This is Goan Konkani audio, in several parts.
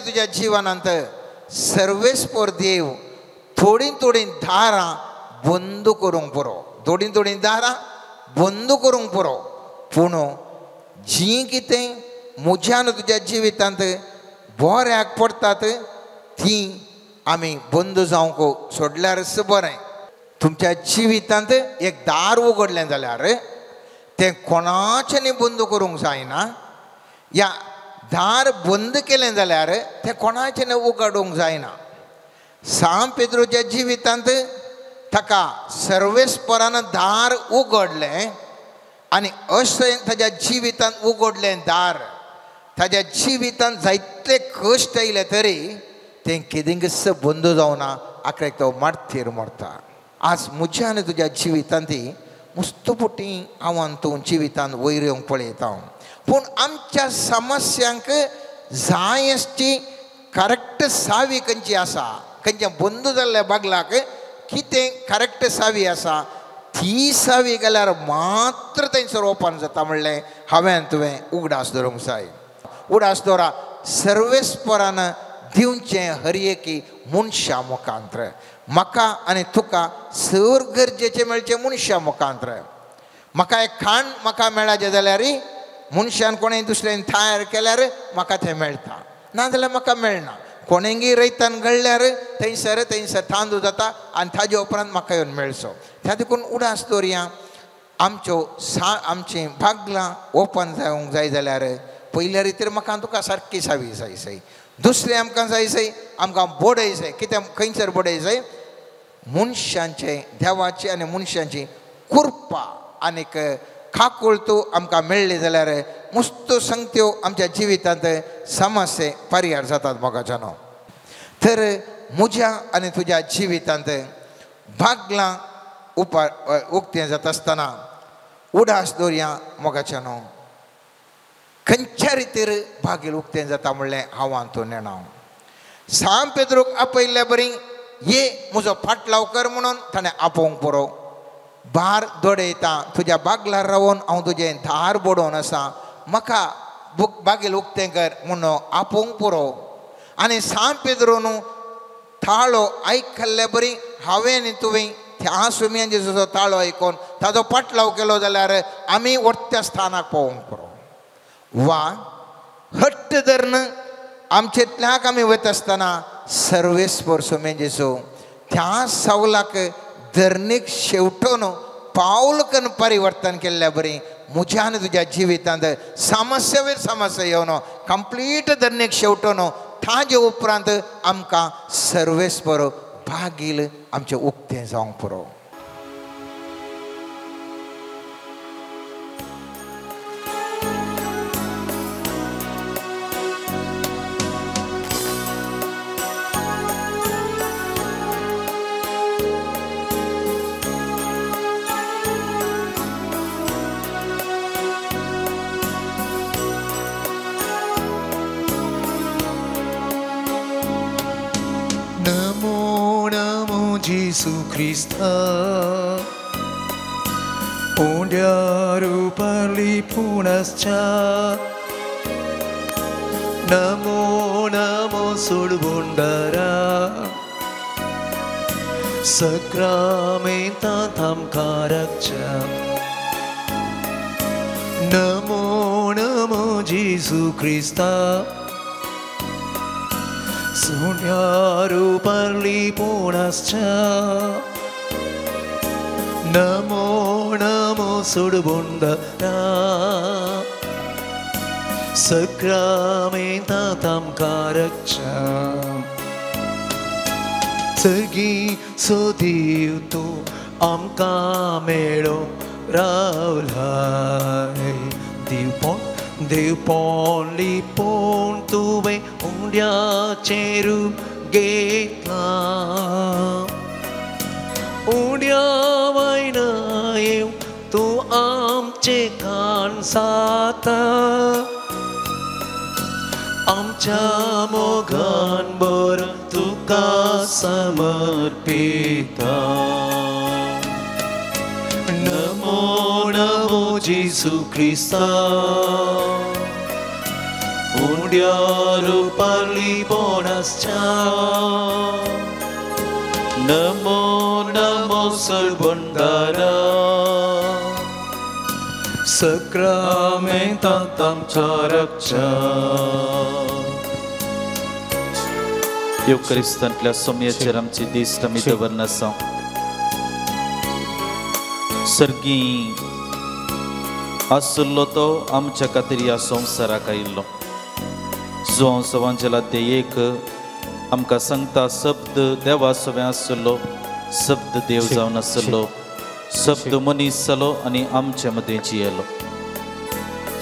तुज्या जिवनांत सर्वेस्पर देव थोडीं थोडीं दारां बंद करूंक पुरो, थोडीं थोडीं दारां बंद करूंक पुरो. पूण जीं कितें म्हज्या आनी तुज्या जिवितांत बऱ्याक पडटात तीं आमी बंद जावंक सोडल्यारच बरें. तुमच्या जिवितांत एक दार उगडलें जाल्यार तें कोणाच्यानी बंद करूंक जायना, या दार बंद केलें जाल्यार तें कोणाच्यानी उगडूंक जायना. सांत पेद्रोच्या जिवितांत ताका सर्वेस्परान दार उगडलें आनी अशें ताज्या जिवितांत उगडलें दार, ताज्या जिवितांत जायतले कश्ट आयले तरी तें केदींकच बंद जावना, आखरेक तो मारतीर मरता. आज म्हज्या आनी तुज्या जिवितांत ती मुस्तपुटी हांव तूं जिवितांत वयर येवंक पळयता, पूण आमच्या समस्यांक जाय आसची करेक्ट सावी खंयची आसा, खंयच्या बंद जाल्ल्या बागलाक कितें करेक्ट सावी आसा ती सावी गेल्यार मात्र थंयसर ओपन जाता म्हणलें हांवें तुवें उगडास दवरूंक जाय. उगडास दवरा सर्वेस्परान दिवचें हर एकी मनशा मुखांत्र, म्हाका आनी तुका सर गरजेचें मेळचें मनशा मुखांत्र. म्हाका एक खाण म्हाका मेळाचें जाल्यार मनशान कोणें दुसऱ्यान तयार केल्यार म्हाका तें मेळटा, नाजाल्यार म्हाका मेळना. कोणेंगी रयतान घडल्यार थंयसर थंयसर तांदूळ जाता आनी ताजे उपरांत म्हाका येवन मेळचो. त्या देखून उडास दवरया आमच्यो आमचीं भागलां ओपन जावंक जाय जाल्यार पयल्या रितीर म्हाका तुका सारकी सावी जाय सय, दुसरें आमकां जाय सय आमकां बोडय जाय. कितें खंयसर बोडय जाय? मनशांचें देवाची आनी मनशांची कृपा आनीक खाकुळतू आमकां मेळ्ळी जाल्यार मुस्त संगत्यो आमच्या जिवितांत समस्ये परिहार जातात मोगाच्यानो. तर म्हज्या आनी तुज्या जिवितांत भागलां उक्तें जाता आसतना उडास दवरया मोगाच्यानो, खंयच्या रितीर भागील उक्तें जाता म्हणलें हांव तूं नेणा. सांत पेद्रूक आपयल्ल्या बरी ये म्हजो फाटलाव कर म्हणून ताणें आपोवंक पुरो. भार दोडयता तुज्या बागलार रावन हांव तुजें दार बडोवन आसा, म्हाका बागेल उक्तें कर म्हणून आपोवंक पुरो. आनी सांत पेद्रोन ताळो आयकल्ले बरी हांवें आनी तुवें त्या सुमयान जेजूचो ताळो आयकून ताजो पाटलाव केलो जाल्यार आमी वरत्या स्थानाक पावोवंक पुरो. वा हट्ट धरून आमचेंतल्याक आमी वयता आसतना सर्वेस्पर सुमयान जेजू त्या सावलाक धरणीक शेवटून पावल करून परिवर्तन केल्ल्या बरी म्हज्या आनी तुज्या जिवितांत समस्या वयर समस्या येवन कंप्लीट धरणीक शेवटून ताजे उपरांत आमकां सर्वेस्पर भागील आमचें उक्तें जावंक पुरो. Jesu Krista, Ondiaru parli punascha, Namo Namo Sudbundara, Sacramenta Thamkarakcha, Namo Namo Jesu Krista, Sunyaru parli punascha, Namo Namo Sudbundara, Sacramenta Thamkarakcha, Sargi Sodiv tu amka melo ravlai, Divpon Devpon lipon tuve उंड्याचें रूप घेतलां, उंड्या वयना येवन तूं आमचें खाण साता, आमच्या मोगान भरून तुका समर्पिता. नमो नमो जेजू क्रिस्ता, उंड्या रुपारली बोनासच्या नमो नमो सरबंदारा सक्रामेंतांत आमच्या रक्षा. येवक्रिस्तांतल्या सोमयाचेर आमची दिश्ट आमी दवरन आसा. सर्गी आसलो तो आमच्या खातीर ह्या संवसाराक आयिल्लो. जुवांव सवांजेला ते एक आमकां सांगता शब्द देवा सवें आसलो, शब्द देव जावन आसलो, शब्द मनीस जालो आनी आमचे मदें जियेलो.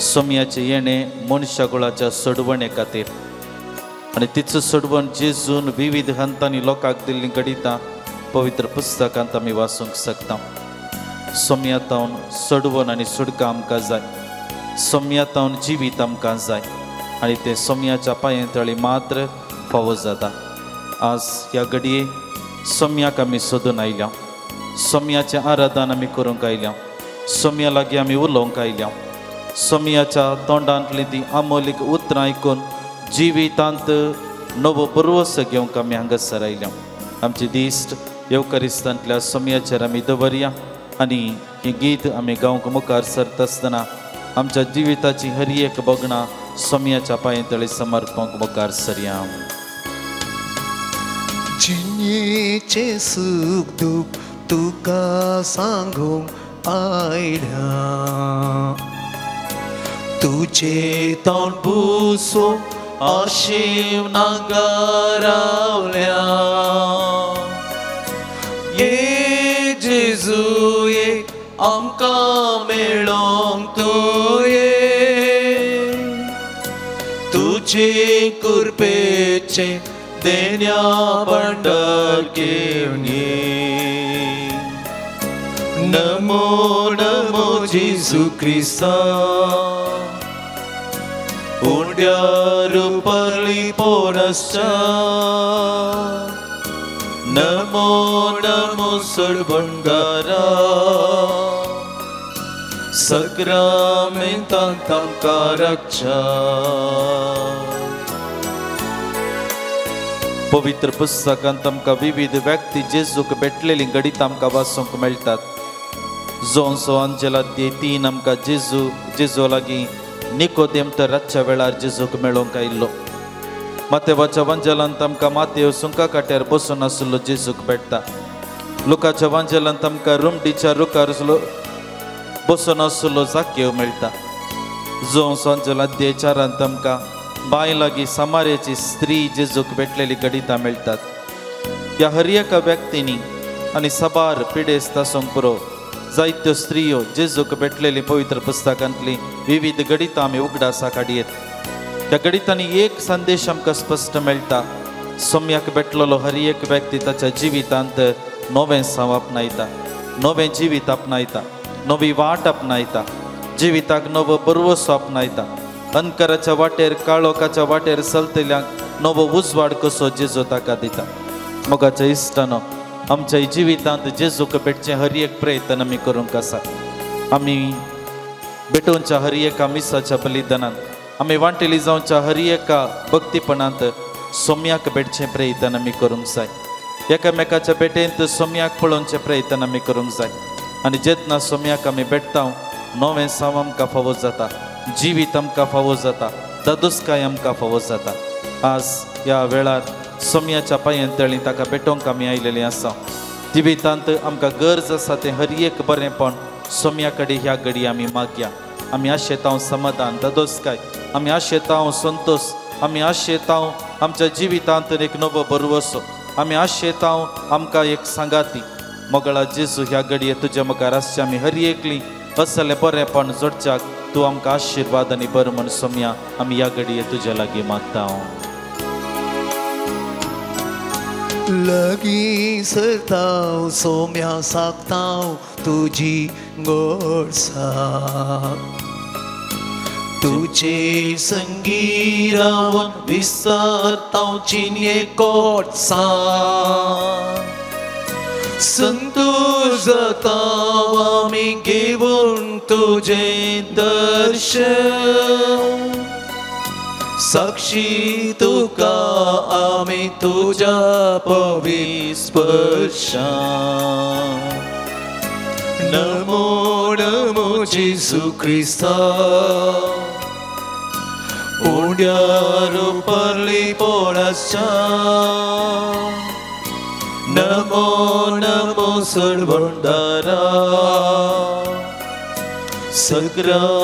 सोमयाचें येणें मनशा कुळाच्या सोडवणे खातीर आनी तिचो सोडवण जेजून विविध हंतांनी लोकांक दिल्लीं घडितां पवित्र पुस्तकांत आमी वाचूंक शकता. सोमयातावन सोडवण आनी सुडकां आमकां जाय, सोमयातावन जिवीत आमकां जाय आनी तें सोमयाच्या पांयांतळी मात्र फावो जाता. आज ह्या घडये सोमयाक आमी सोदून आयल्या, सोमयाचें आराधन आमी करूंक आयल्या, सोमया लागीं आमी उलोवंक आयल्या. सोमयाच्या तोंडांतली ती आमोलीक उतरां आयकून जिवितांत नवो बरवसो घेवंक आमी हांगासर आयल्या. आमची दिश्ट येवकारिस्तांतल्या सोमयाचेर आमी दवरया आनी हें गीत आमी गावंक मुखार सरता आसतना आमच्या जिविताची हर एक बगणां सोमयाच्या पांयांतळी समर्पण मुखार सरया. जिणेचें सूख दूख तुका सांगूंक आयल्या, तुजें तोंड पुसूं आशीव नांगारावल्या. ये जेजू ये आमकां मेळोंक तूं ये, तुजे कृपेचें देण्या भंडार घेवन ये. नमो नमो जेजू क्रिस्ता उंड्या रुपारली पोरसच्या नमो नमो सरबंगारा सक्रामेंतांत आमकां रक्षा. पवित्र पुस्तकांत आमकां विविध व्यक्ती जेजूक भेटलेली घडितां आमकां वाचूंक मेळटात. जोंसो अंजेला ते तीन आमकां जेजू जेजू लागीं निकोदेम तर रातच्या वेळार जेजूक मेळोवंक आयिल्लो. मातेवाच्या वांजेलांत आमकां मातेव सुंका काट्यार बसून आशिल्लो जेजूक भेटता. लुकाच्या वांजेलांत आमकां रुमडीच्या रुखार बसून आशिल्लो जाकेव मेळटा. जोंसो अंजेला ते चारांत आमकां बांय लागीं समारेची स्त्री जेजूक भेटलेली घडितां मेळटात. ह्या हर एका व्यक्तींनी आनी साबार पिडेस्त आसूंक पुरो जायत्यो स्त्रियो जेजूक भेटलेली पवित्र पुस्तकांतली विविध घडितां आमी उगडासा काडयेत. ह्या घडितांनी एक संदेश आमकां स्पश्ट मेळटा, सोमयाक भेटलेलो हर एक व्यक्ती ताच्या जिवितांत नवें साव आपणायता, नवें जिवीत आपणायता, नवी वाट आपणायता, जिविताक नवो बरवसो आपणायता. अंधकाराच्या वाटेर काळोखाच्या वाटेर चलतल्यांक नवो उजवाड कसो जेजू ताका दिता. मोगाच्या इश्टानो, आमच्या जिवितांत जेजूक भेटचें हर एक प्रयत्न आमी करूंक आसा. आमी भेटोवच्या हर एका मिसाच्या बलिदानांत, आमी वांटेली जावच्या हर एका भक्तीपणांत सोमयाक भेटचें प्रयत्न आमी करूंक जाय. एकामेकाच्या भेटेंत सोमयाक पळोवचें प्रयत्न आमी करूंक जाय. आनी जेन्ना सोमयाक आमी भेटता नवें साव आमकां फावो जाता, जिवीत आमकां फावो जाता, दादोसकाय आमकां फावो जाता. आज ह्या वेळार सोमयाच्या पांयांतळी ताका भेटोवंक आमी आयलेलीं आसा. जिवितांत आमकां गरज आसा तें हर एक बरेंपण सोमया कडेन ह्या घडी आमी मागया. आमी आशेतांव समाधान, दादोसकाय, आमी आशेतांव संतोश, आमी आशेतांव आमच्या जिवितांत एक नवो बरवसो, आमी आशेतांव आमकां एक सांगाती. मोगळा जेजू ह्या घडये तुज्या मुखार आसचे आमी हर एकली असलें बरेंपण जोडच्याक तूं आमकां आशिर्वाद आनी बरें म्हण सोमया आमी ह्या घडये तुज्या लागीं मागता. लगीं सरताव सोम्या सागताव तुजी गोडसा, तुजे संगी रावन विसरताव जिणे कोटसा. संतोष जाताव आमी घेवन तुजें दर्शन, साक्षी तुका आमी तुज्या पवित्र स्पर्शान। नमो नमो जेजू क्रिस्ता उंड्यार परलीपणाच्या। नमो नमो सरवंदारा सग्रामेतांकाराच्या।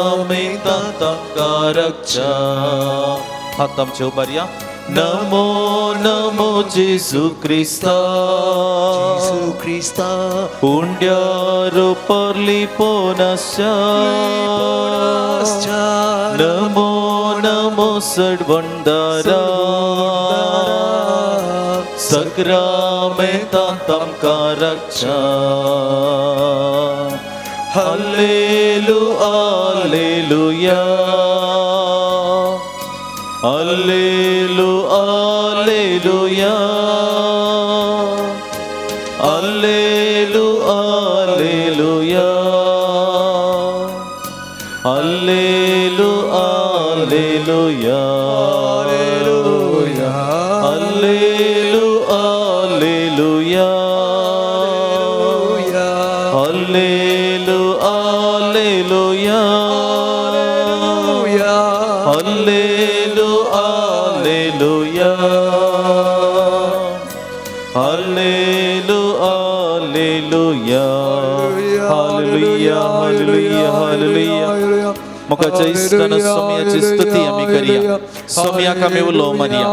हात आमचे उबारया। नमो नमो जेजू क्रिस्ता जेजू क्रिस्ता उंड्यार परलीपणाच्या। नमो नमो सडवंदारा सग्रामेतांकाराच्या। हल्लेलू हालेलुया हल्लेलू हालेलुया हल्लेलू हालेलुया हल्लेलू हालेलुया हल्लेलू हालेलुया हल्लेलू हालेलुया हल्लेलू हालेलुया हल्लेलू हालेलुया हालेलुया हालेलुया हालेलुया। मोगाच्या इश्टानो सोमयाची स्तुती आमी करया। सोमयाक आमी उलो मारया।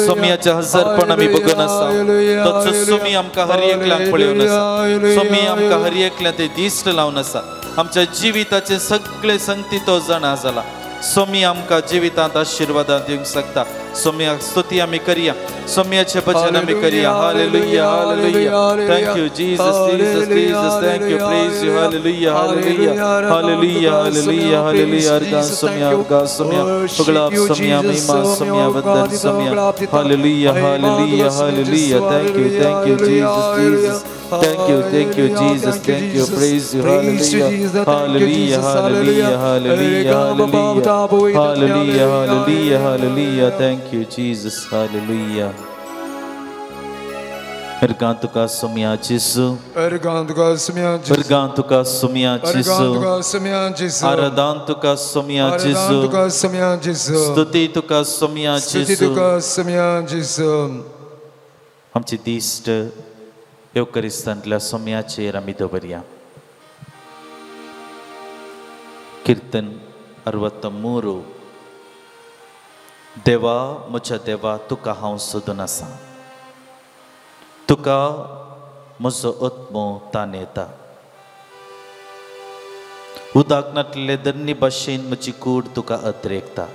सोमयाचें हजारपण आमी बगून आसा। तोच सोमी आमकां हर एकल्याक पळोवन आसा। सोमी आमकां हर एकल्या ते दिश्ट लावन आसा। आमच्या जिविताचे सगळे संगती तो जाणा जाला। सोमी आमकां जिवितांत आशिर्वादां दिवंक शकता। सोमयाक स्तुती आमी करया। सोमयाचें भजन आमी करया। Hallelujah hallelujah. Thank you Jesus Jesus Jesus. Thank you praise you. Hallelujah hallelujah hallelujah hallelujah hallelujah. अर्गान सोमया अर्गान सोमया उगलाब सोमया महिमा सोमया वंदन सोमया। Hallelujah hallelujah hallelujah. Thank you Jesus Jesus. Thank you, Jesus. Thank you, praise you. Hallelujah, hallelujah, hallelujah, hallelujah, hallelujah, hallelujah, hallelujah. Thank you, Jesus. Hallelujah. Ergantuka Sumya Jesu. Ergantuka Sumya Jesu. Ergantuka Sumya Jesu. Ergantuka Sumya Jesu. Aradantuka Sumya Jesu. Aradantuka Sumya Jesu. Stutituka Sumya Jesu. Stutituka Sumya Jesu. आमची दिश्ट येवकरिस्तांतल्या सोम्याचेर आमी दवरया। कीर्तन 63. देवा म्हज्या देवा तुका हांव सोदून आसा। तुका म्हजो आत्मो तानेता। उदक नातलेले धरणी भाशेन म्हजी कूड तुका अत्रेकता।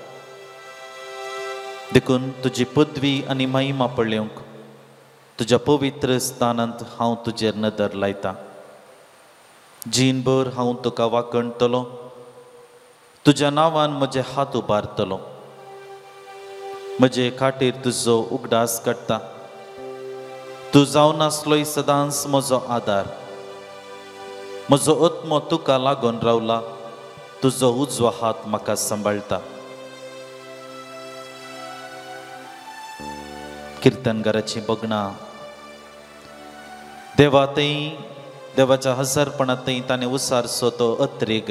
देखून तुजी पदवी आनी महिमा पळोवंक तुज्या पवित्र स्थानांत हांव तुजेर नदर लायता। जीणभर हांव तुका वाकणटलो। तुज्या नांवान म्हजे हात उबारतलो। म्हजे खाटीर तुजो उगडास काडटा। तूं जावन आसलोय सदांच म्हजो आदार। म्हजो आत्मो तुका लागून रावला। तुजो उजवो हात म्हाका सांबाळटा। कीर्तनकाराची बगणां देवा थंय देवाच्या हजारपणा थंय ताणें उसारचो तो अत्रेग।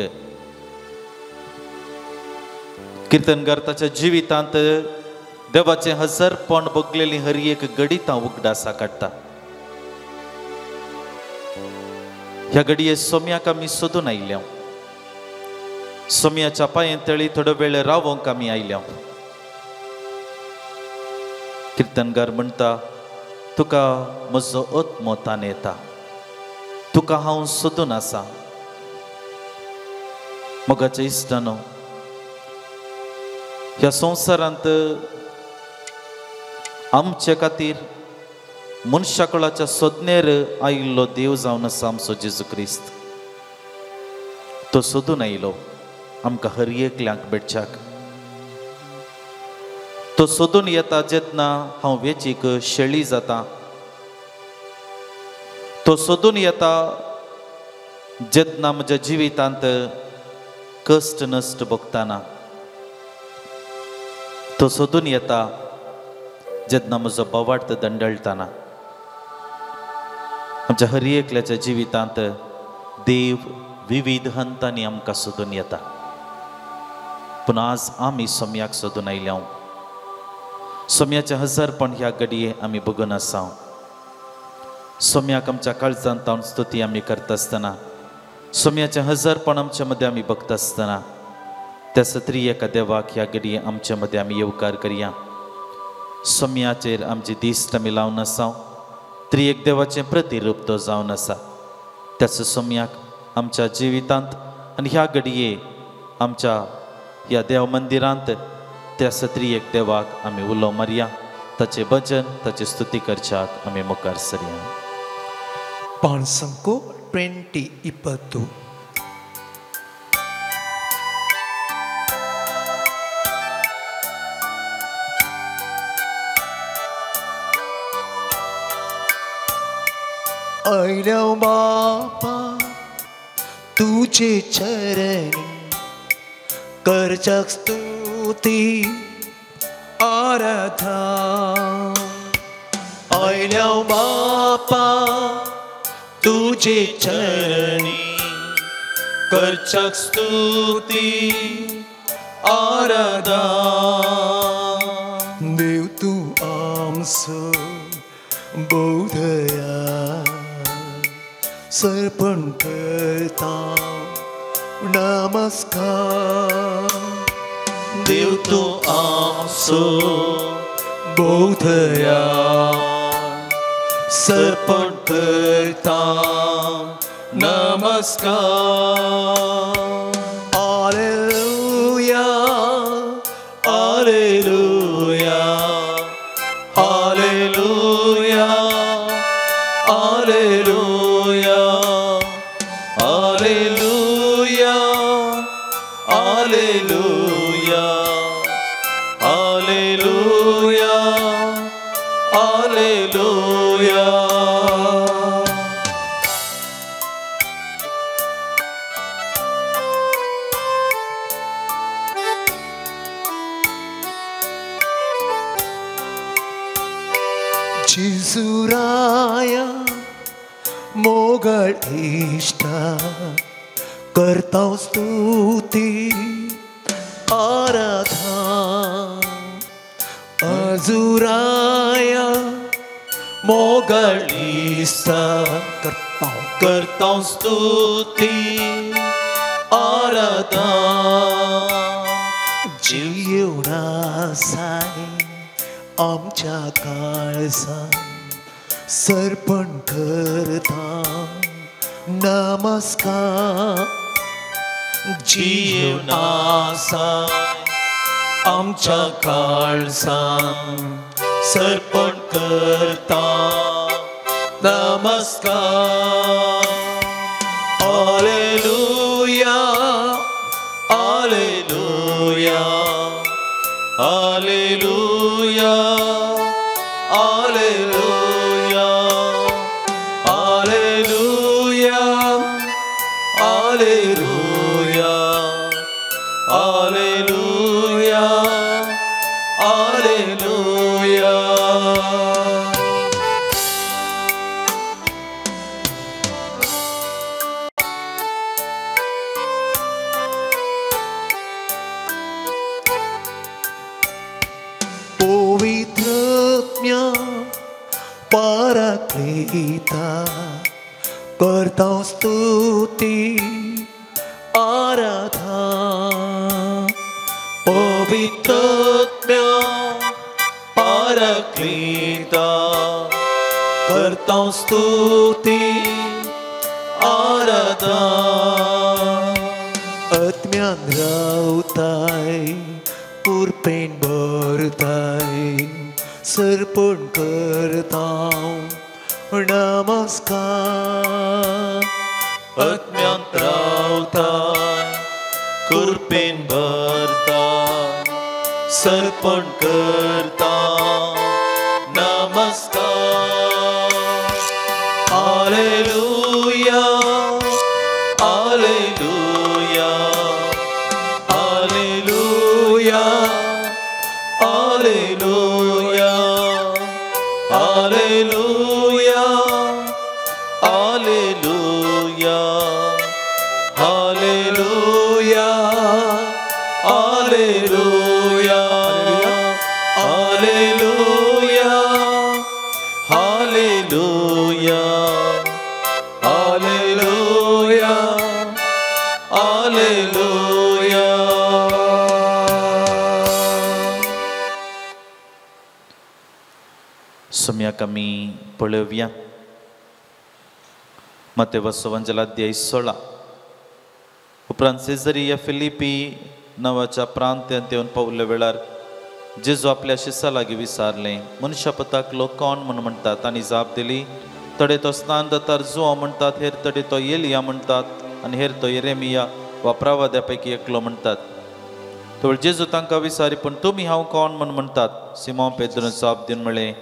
कीर्तनकार ताच्या जिवितांत देवाचें हजारपण बगलेली हर एक घडितां उगडासा काडटा। ह्या घडये सोम्याक आमी सोदून आयल्या। सोम्याच्या पांये तळी थोडो वेळ रावोंक आमी आयल्या। कीर्तनकार म्हणटा तुका म्हजो आत्मो तानेता। तुका हांव सोदून आसा। मोगाच्या इश्टानो ह्या संवसारांत आमचे खातीर मनशाकुळाच्या सोदनेर आयिल्लो देव जावन आसा आमचो जेजू क्रिस्त। तो सोदून आयलो आमकां हर एकल्याक भेटच्याक। तो सोदून येता जेन्ना हांव वेचीक शेळी जाता। तो सोदून येता जेन्ना म्हज्या जिवितांत कश्ट नश्ट भोगताना। तो सोदून येता जेन्ना म्हजो बोवार्थ दंडळटाना. आमच्या हर एकल्याच्या जिवितांत देव विविध हंतांनी आमकां सोदून येता, पूण आज आमी सोम्याक सोदून आयल्या. सोम्याचें हजारपण ह्या घडये आमी बघून आसा. सोम्याक आमच्या काळजांत तावन स्तुती आमी करता आसतना, सोम्याचें हजारपण आमच्या मदें आमी बघता आसतना त्या सत्री एका देवाक ह्या घडये आमच्या मदें आमी येवकार करया. सोम्याचेर आमची दिश्ट आमी लावन आसा. त्रिएक देवाचें प्रतिरूप तो जावन आसा. त्याच सोम्याक आमच्या जिवितांत आनी ह्या घडये आमच्या ह्या देव मंदिरांत त्या सत्री एक देवाक आमी उलो मारया. ताचें भजन, ताची स्तुती करच्याक आमी मुखार सरया. पाणसंको 20 आयल्या बापा तुझे चरणी करच्याक स्तुती आराधा. आयल्या बापा तुझे चरणी करच्याक स्तुती आराधा. देव तूं आमचो बोधया सर्पण करता नमस्कार. देव तूं आमचो बोधया सर्पण करता नमस्कार. Hallelujah, hallelujah, hallelujah, hallelujah, hallelujah, hallelujah, hallelujah, hallelujah. जेजुराया मोगळ इश्टा करता स्तुती आराधा. अजुराया मोगळ इश्टा करता स्तुती आराधा. जीव येवनासाय आमच्या काळजान सर्पण करता नमस्कार. जीवनासाय आमच्या काळजान सर्पण करता नमस्कार. Hallelujah, hallelujah, hallelujah, hallelujah, hallelujah, hallelujah, hallelujah, hallelujah. पवित्रत्म्या पराक्लिता करता स्तुती आराधा. पवित्रत्म्या पराक्लिता करता स्तुती आराधा. आत्म्यान रावताय कुरपेन भरताय सर्पण करता नमस्कार. आत्म्यान रावताय कुरपेन भरताय सर्पण करता नमस्कार. Hallelujah, hallelujah, hallelujah, Hallelujah, hallelujah, hallelujah, hallelujah, hallelujah, hallelujah, hallelujah, hallelujah. सोम्याक आमी पळोवया मातेव वंजलाध्याय 16. उपरांत सेजरिया फिलिपी नांवाच्या प्रांत्यांत येवन पावल्या वेळार जेजू आपल्या शिसा लागीं विचारलें, मनशापताक लोक कोण म्हूण म्हणटात? आनी जाप दिली, थोडे तो स्नान दातार जुआ म्हणटात, हेर थोडे तो एलिया म्हणटात आनी हेर तो येरेमिया वा प्रवाद्या पैकी एकलो म्हणटात. तो जेजू तांकां विचारी, पूण तुमी हांव कोण म्हूण म्हणटात? सिमोन पेद्रून जाप दिवन म्हळें,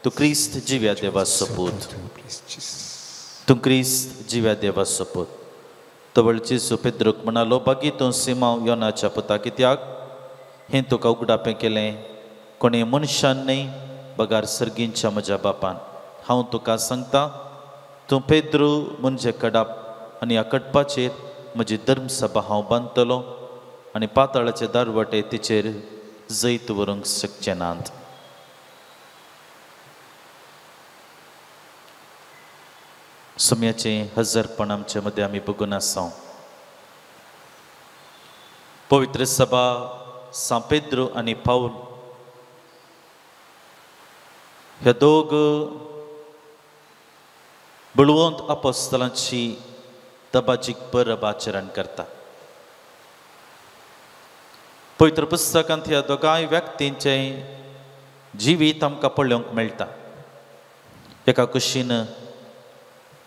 तूं क्रिस्त जिव्या देवाचो पूत, तूं क्रिस्त जिव्या देवाचो पूत. तवळ जेजू पेद्रूक म्हणालो, बागी तूं सिमांव योनाच्या पुता, कित्याक हें तुका उगडापें केलें कोणी मनशान न्हय बगार सर्गींच्या म्हज्या बापान. हांव तुका सांगता, तूं पेद्रू म्हणजे कडाप आनी ह्या कडपाचेर म्हजी धर्मसभा हांव बांदतलो आनी पाताळाचे दारवटे तिचेर जैत व्हरूंक शकचे नात. सोम्याचें हजरपण आमचे मदें आमी बघून आसा. पवित्र सभा सांत पेद्रू आनी पावल ह्या दोग बळवंत अपोस्तलांची दबाजीक परब आचरण करता. पवित्र पुस्तकांत ह्या दोगांय व्यक्तींचें जिवीत आमकां पळोवंक मेळटा. एका कुशीन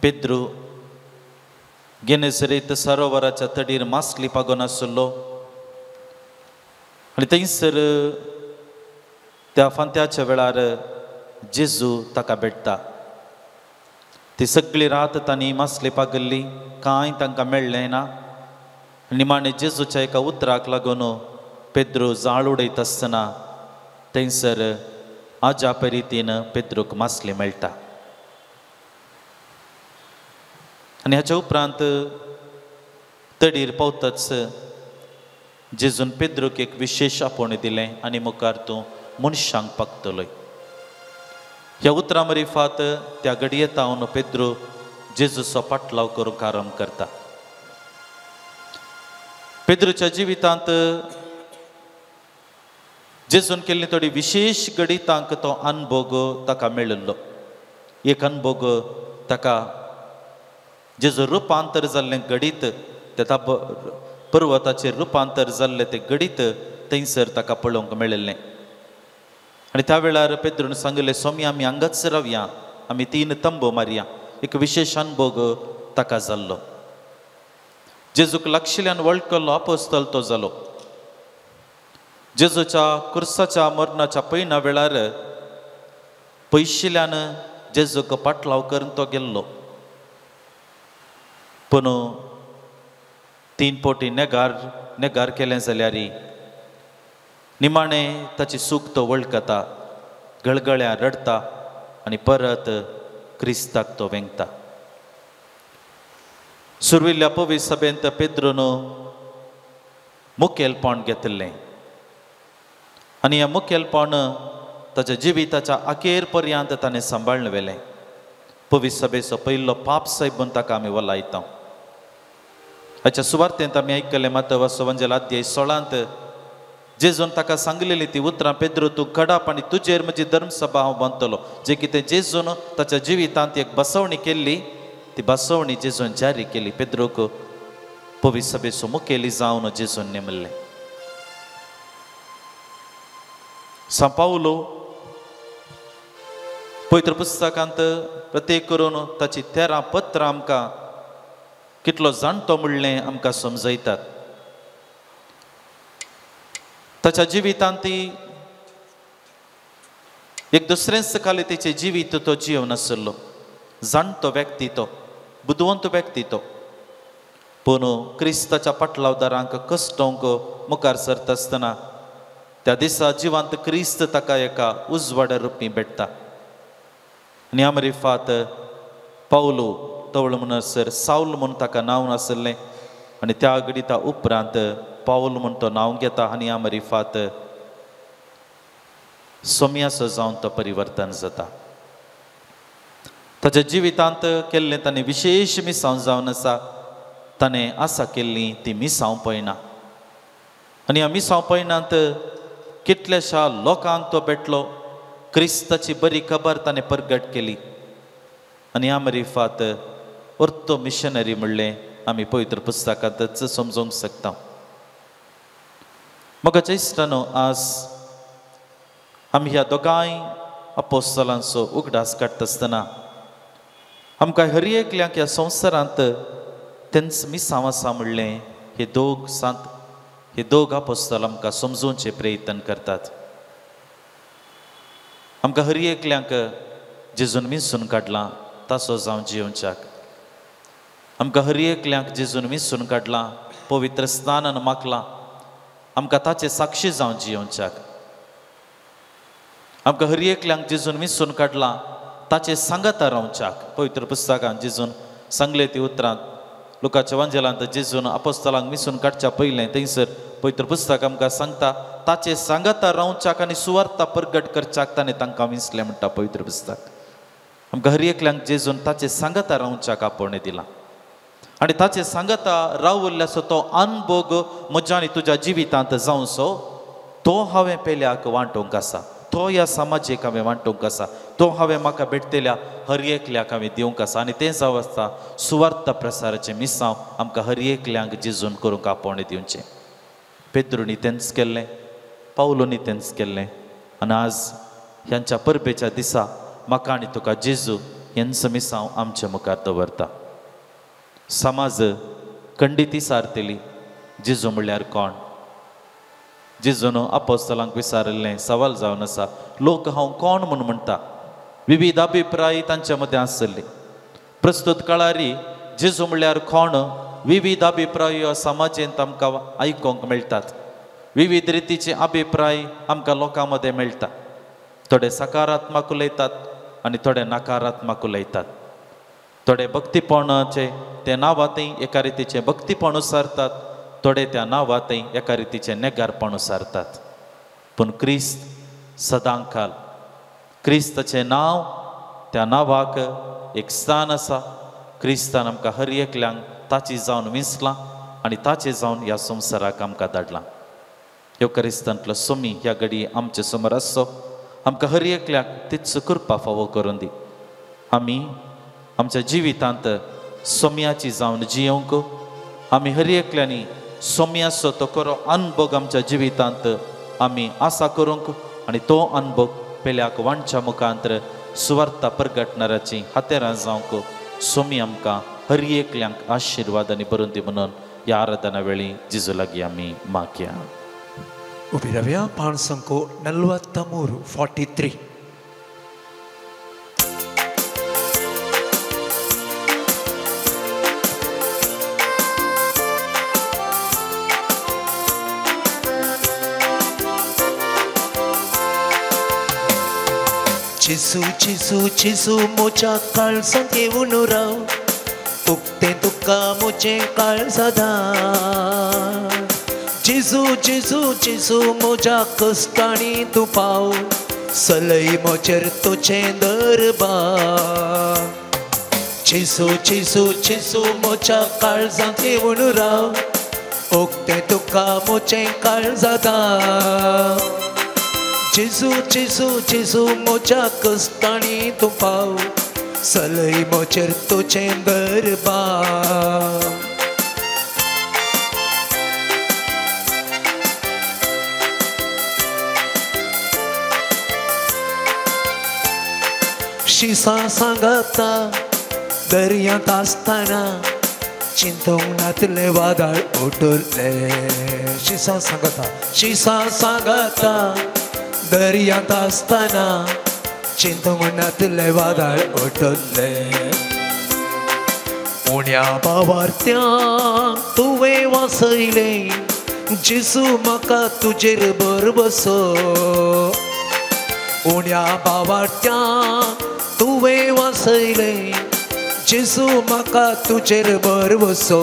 पेद्रू गेनेसरेत सरोवराच्या तडीर मासली पागोन आशिल्लो आनी थंयसर त्या फांत्याच्या वेळार जेजू ताका भेटता. ती सगळी रात तांणी मासली पागल्ली, कांय तांकां मेळ्ळें ना. निमाणें जेजूच्या एका उतराक लागून पेद्रू जाळ उडयत आसतना थंयसर आजाप रितीन पेद्रूक मासली मेळटा. आनी हाच्या उपरांत तडीर पावताच जेजून पेद्रूक एक विशेश आपोवणें दिलें आनी मुखार तूं मनशांक पागतलोय. ह्या उतरां मरिफात त्या घडये तावन पेद्रू जेजूचो पाटलाव करूंक आरंभ करता. पेद्रूच्या जिवितांत जेजून केल्ली थोडी विशेश घडितांक तो अनभोग ताका मेळिल्लो. एक अनभोग ताका जेजू रुपांतर जाल्लें घडीत, त्या पर्वताचेर रुपांतर जाल्लें तें घडीत थंयसर ताका पळोवंक मेळिल्लें. आनी त्या वेळार पेद्रून सांगिल्लें, स्वामी आमी हांगाच रावया, आमी 3 तंबो मारया. एक विशेश अनभोग ताका जाल्लो. जेजूक लागशिल्ल्यान वळखल्लो अपोस्तल तो जालो. जेजूच्या कुर्साच्या मरणाच्या पयना वेळार पयशिल्ल्यान जेजूक पाटलाव करून तो गेल्लो. पूण 3 पोटी नेगार केलें जाल्यार निमाणें ताची सूख तो वळखता, गळगळ्या रडटा आनी परत क्रिस्ताक तो वेंगता. सुर्विल्ल्या पवी सभेंत पेद्रून मुखेलपण घेतिल्लें आनी ह्या मुखेलपण ताच्या जिविताच्या अखेर पर्यंत ताणें सांबाळून व्हेलें. पवी सभेचो पयलो पाप साहेब म्हूण ताका आमी वलायता. हाच्या सुवार्तेंत आमी आयकलें मातव वंजेल अध्याय 16 जेजून ताका सांगलेली ती उतरां, पेद्रू तूं कडाप आनी तुजेर म्हजी धर्मसभा हांव बांदतलो. जे कितें जेजून ताच्या जिवितांत एक बसवणी केल्ली ती बसवणी जेजून जारी केली. पेद्रूक पवी सभेचो मुखेली जावन जेजून नेमल्लें. सांत पावलो पवित्र पुस्तकांत प्रत्येक करून ताची 13 पत्रां आमकां कितलो जाणटो म्हणलें आमकां समजयतात. ताच्या जिवितांत ती एक दुसरेंच खाली तेचें जिवीत तो जिवन नासलो. जाणटो व्यक्ती तो, बुदवंत व्यक्ती तो, पूण क्रिस्ताच्या पाटलावदारांक कश्टोंक मुखार सरता आसतना त्या दिसा जिवांत क्रिस्त ताका एका उजवाडा रुपी भेटता. आनी आमरिफात पावलो तवळ म्हणसर सावल म्हूण ताका नांव नासलें आनी त्या घडिता उपरांत पावल म्हूण तो नांव घेता आनी आमरिफात सोम्याचो जावन तो परिवर्तन जाता. ताच्या जिवितांत केल्लें ताणें विशेश मिसांव जावन आसा. ताणें आसा केल्ली ती मिसांव पळयना आनी ह्या मिसांव पळयनात कितल्याशा लोकांक तो भेटलो. क्रिस्ताची बरी खबर ताणें परगट केली आनी आमरिफात अर्तो मिशनरी म्हणलें आमी पवित्र पुस्तकांतच समजूंक शकता. म्हज्या इश्टांनो, आज आमी ह्या दोगांय अपोस्तलांचो उगडास काडटा आसतना आमकां हर एकल्याक ह्या संवसारांत तेंच मिसांव आसा म्हणलें हे दोग सांत, हे दोग अपोस्तल आमकां समजोवचें प्रयत्न करतात. आमकां हर एकल्याक जेजून मिसून काडलां तासो जावन जियोवच्याक, आमकां हर एकल्याक जेजून मिसून काडलां पवित्र स्नानान मागलां आमकां ताचे साक्षी जावन जियोवच्याक, आमकां हर एकल्याक जेजून मिसून काडलां ताचे सांगाता रावच्याक. पवित्र पुस्तकान जेजून सांगले ती उतरांत लुकाच्या वांजेलांत जेजून अपोस्तलांक मिसून काडच्या पयलें थंयसर पवित्र पुस्तक आमकां सांगता ताचे सांगाता रावच्याक आनी सुवार्ता परगट करच्याक ताणें तांकां विंचलें म्हणटा पवित्र पुस्तक. आमकां हर एकल्यांक जेजून ताचे सांगाता रावच्याक आपोवणें दिलां आनी ताचे सांगाता रावल्ल्याचो तो अनभोग म्हज्या आनी तुज्या जिवितांत जावचो तो हांवें पेल्याक वांटूंक आसा, तो ह्या समाजेक हांवें वांटूंक आसा, तो हांवें म्हाका भेटतल्या हर एकल्याक हांवें दिवंक आसा. आनी तें जावं आसता सुवार्ता प्रसाराचें मिसांव आमकां हर एकल्यांक जेजून करूंक आपोवणें दिवचें. पेद्रुनी तेंच केल्लें, पावलोनी तेंच केल्लें आनी आज ह्यांच्या परबेच्या दिसा म्हाका आनी तुका जेजू हेंच मिसांव आमच्या मुखार दवरता. समाज खंडीत सारतली जेजू म्हणल्यार कोण? जेजून अपोस्तलांक विचारिल्लें सवाल जावन आसा, लोक हांव कोण म्हूण म्हणटा? विविध अभिप्राय तांच्या मदें आसले. प्रस्तुत काळारी जेजू म्हणल्यार कोण विविध अभिप्राय समाजेंत आमकां आयकूंक मेळटात. विविध रितीचे अभिप्राय आमकां लोकां मदें मेळटा. थोडे सकारात्मक उलयतात आनी थोडे नकारात्मक उलयतात. थोडे भक्तीपणाचे ते नांवांतय एका रितीचें भक्तीपण उसारतात, थोडे त्या नांवांतय एका रितीचें नेगारपण उसारतात. पूण क्रिस्त सदांकाल, क्रिस्ताचें नांव त्या नांवाक एक स्थान आसा. क्रिस्तान आमकां हर एकल्यांक ताची जावन विंचलां आनी ताचें जावन ह्या संवसाराक आमकां धाडलां. ह्यो क्रिस्तांतलो सोमी ह्या घडी आमचे समोर आसचो, आमकां हर एकल्याक तीच कृपा फावो करून दी. आमी आमच्या जिवितांत सोम्याची जावन जियोवंक, आमी हर एकल्यांनी सोम्याचो तो खरो अनभोग आमच्या जिवितांत आमी आसा करूंक आनी तो अनभोग पेल्याक वांटच्या मुखांतर सुवार्ता परगटणाराची हातेरां जावंक सोमी आमकां हर एकल्यांक आशिर्वाद आनी बरोवन दी म्हणून ह्या आराधना वेळी जेजू लागीं आमी मागया. उबी रावया. पाणसंको 43 43. जेजू जेजू जेजू म्हज्या काळजांत येवन राव, उक्तें तुका म्हजें काळजां. जेजू जेजू जेजू म्हज्या कश्टांनी तूं पाव, सलय म्हजेर तुजें दरबार. जेजू जेजू जेजू म्हज्या काळजांत येवन राव, उक्तें तुका म्हजें काळजां. जेजू जेजू जेजू म्हज्या कश्टांनी तूं पाव, सलय म्हजेर तुजें दरबार. शिसां सांगाता दर्यांत आसतना चिंतूंक नातलें वादळ उठलें. शिसां सांगाता, शिसां सांगाता दर्यांत आसतना चिंतूंक नातलें वादळ उठलें. उण्या बावार्थ्यांक तुवें वाचयलें, जेजू म्हाका तुजेर भरवसो. उण्या बावार्थ्यांक तुवें वाचयलें जेजू म्हाका तुजेर भरवसो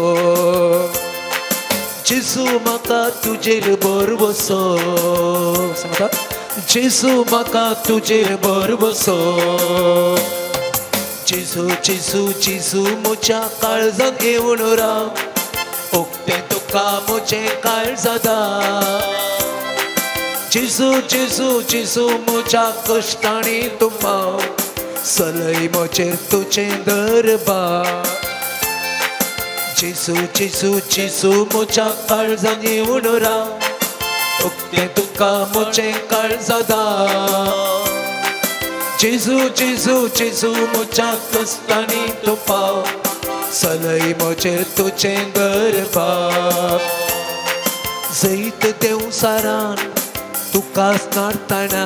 जेजू म्हाका तुजेर भरवसो सांगता जेजू म्हाका तुजेर भरवसो जेजू जेजू जेजू म्हज्या काळजांत येवन राव उक्तें तुका म्हजें काळजां जेजू जेजू जेजू म्हज्या कश्टांनी तूं पाव सलय म्हजेर तुजें दरबार जेजू जेजू जेजू म्हज्या काळजांत येवन राव उक्तें तुका म्हजें काळजां जेजू जेजू जेजू म्हज्या कश्टांनी तूं पाव सलय म्हजेर तुजें दरबार जैत देंवचारान तुका नाडतना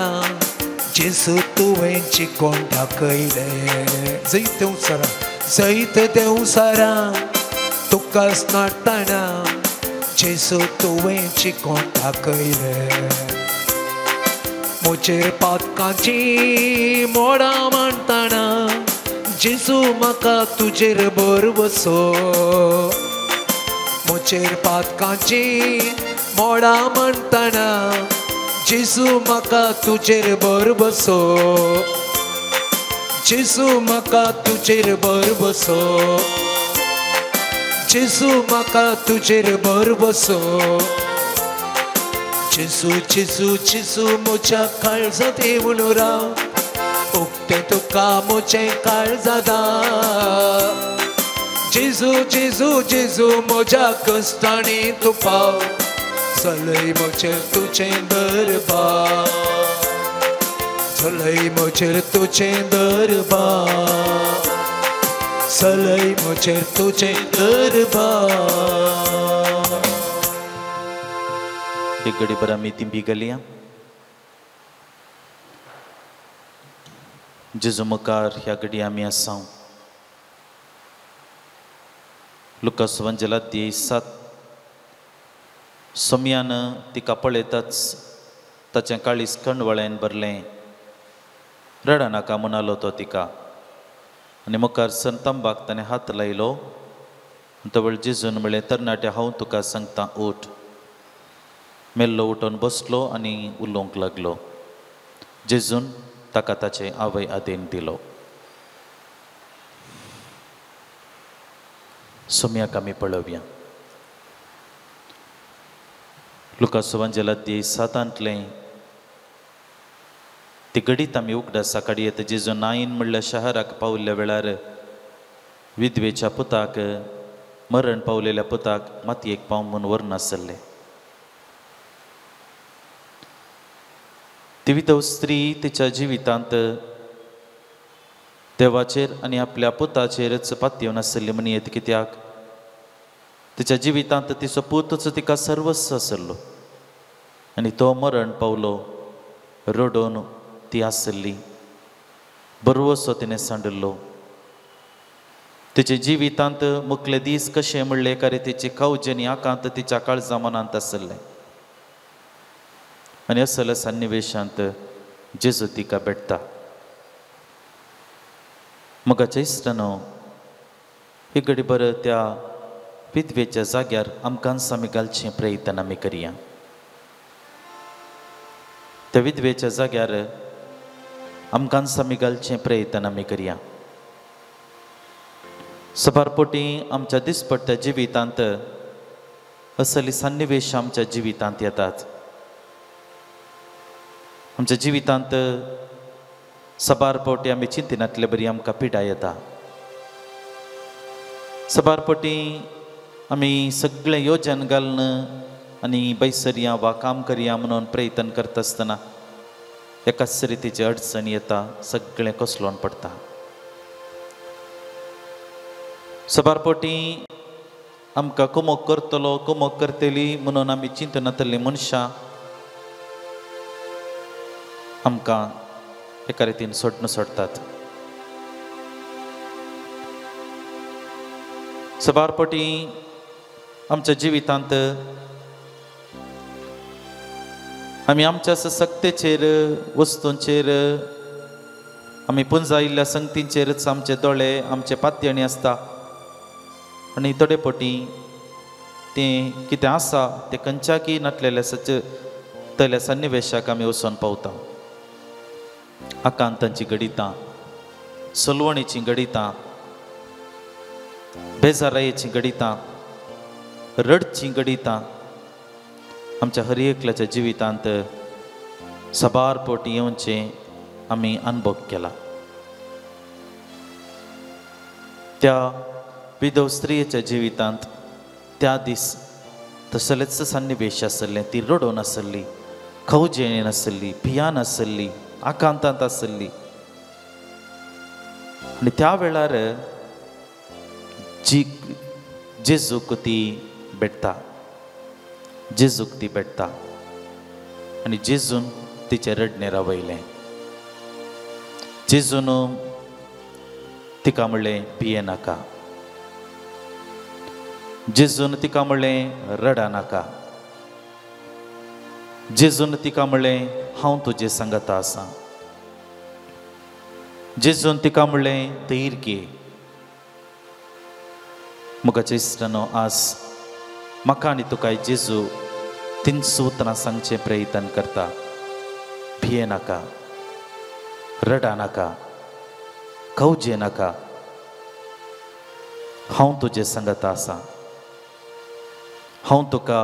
जेजू तुवें चिकोण दाखयलें जैत देंवचारान जैत देंवचारान तुका नाडतना जेजू तुवें चिकोण दाखयलें म्हजेर पातकांची मोडां मांडटना जेजू म्हाका तुजेर भरवसो म्हजेर पातकांची मोडां मांडटना जेजू म्हाका तुजेर भरवसो जेजू म्हाका तुजेर भरवसो जेजू म्हाका तुजेर भरवसो जेजू जेजू जेजू म्हज्या काळजांत येवन राव उक्तें तुका म्हजें काळजां जेजू जेजू जेजू म्हज्या कश्टांनी तूं पाव सलय म्हजेर तुजें दरबार सलय म्हजेर तुजें दरबार सलय म्हजेर तुजें दरबार. एक घडी भर आमी तिंबी घालया. जेजू मुखार ह्या घडी आमी आसा. लुकास वंजेला 7 सोम्यान तिका पळयताच ताचें काळीज कणवळ्यान भरलें. रडनाका म्हणालो तो तिका आनी मुखार संतंबाक ताणें हात लायलो. तवळ जेजून म्हळें, तरणाट्या हांव तुका सांगता उठ. मेल्लो उठून बसलो आनी उलोवंक लागलो. जेजून ताका ताचे आवय आदेन दिलो. सोम्याक आमी पळोवया. लुकास वंजेला 7 ती घडीत आमी उगडासा काडयेत. जेजू नायन म्हणल्या शहराक पावल्ल्या वेळार विधवेच्या पुताक मरण पावलेल्या पुताक मातयेक पाव म्हूण व्हरनासले. ती विधव स्त्री तिच्या जिवितांत देवाचेर आनी आपल्या पुताचेरच पातयेवन आसली म्हणयेत. कित्याक तिच्या जिवितांत तिचो पूतच तिका सर्वस्व आसलो आनी तो मरण पावलो. रडोवन ती आसली, बरवसो तिणें सांडिल्लो. तिच्या जिवितांत मुखले दीस कशें म्हणले एका रितीची कावजेनी आकांत तिच्या काळजा मनांत आसलें आनी असल्या सन्निवेशांत जेजू तिका भेटता. मोगाच्या इश्टानो, ही घडी बरं त्या विधवेच्या जाग्यार आमकांच आमी घालचें प्रयत्न आमी करया. त्या विधवेच्या जाग्यार आमकांच आमी घालचें प्रयत्न आमी करया. सबारपोटी आमच्या दिसपट्ट्या जिवितांत असली सन्निवेश आमच्या जिवितांत येतात. आमच्या जिवितांत सबार पावटी आमी चिंतिनातले बरी आमकां पिडा येता. सबार पावटी आमी सगळें योजन घालून आनी बैसरया वा काम करया म्हणून प्रयत्न करता आसतना एकाच रितीची अडचण येता, सगळें कोसळोन पडटा. सबार पावटी आमकां कुमोक करतलो कुमोक करतली म्हणून आमी चिंतनातली मनशां आमकां एका रितीन सोडून सोडटात. सबार पावटी आमच्या जिवितांत आमी आमच्या सक्तेचेर वस्तूंचेर आमी पुंजायिल्ल्या संगतींचेरच आमचे दोळे आमचे पातयणी आसता आनी थोडे पटी तें कितें आसा तें खंयच्याकी नाटलेल्या सच तल्या सन्निवेशाक आमी वचून पावता. आकांतांची घडितां, सलवणीचीं घडितां, बेजारायेचीं घडितां, रडचीं घडितां आमच्या हर एकल्याच्या जिवितांत साबार पोटी येवचें आमी अनुभव केला. त्या विधव स्त्रियेच्या जिवितांत त्या दीस तसलेच सन्निवेश आसलें. ती रडोवन आसली, खवजेणेन आसली, भियान आसली, आकांतांत आसली आनी त्या वेळार जी जेजूक ती भेटता, जेजूक ती भेटता आनी जेजून तिचें रडणें रावयलें. जेजून तिका म्हणलें भिये नाका. जेजून तिका म्हणलें रडा नाका. जेजून तिका म्हणलें हांव तुजे सांगाता आसा. जेजून तिका म्हणलें धैर्य घे. मुखाचे इश्टानो, आज म्हाका आनी तुका जेजू तीनच उतरां सांगचें प्रयत्न करता. भिये नाका, रडा नाका, खवजे नाका, हांव तुजे सांगाता आसा. हांव तुका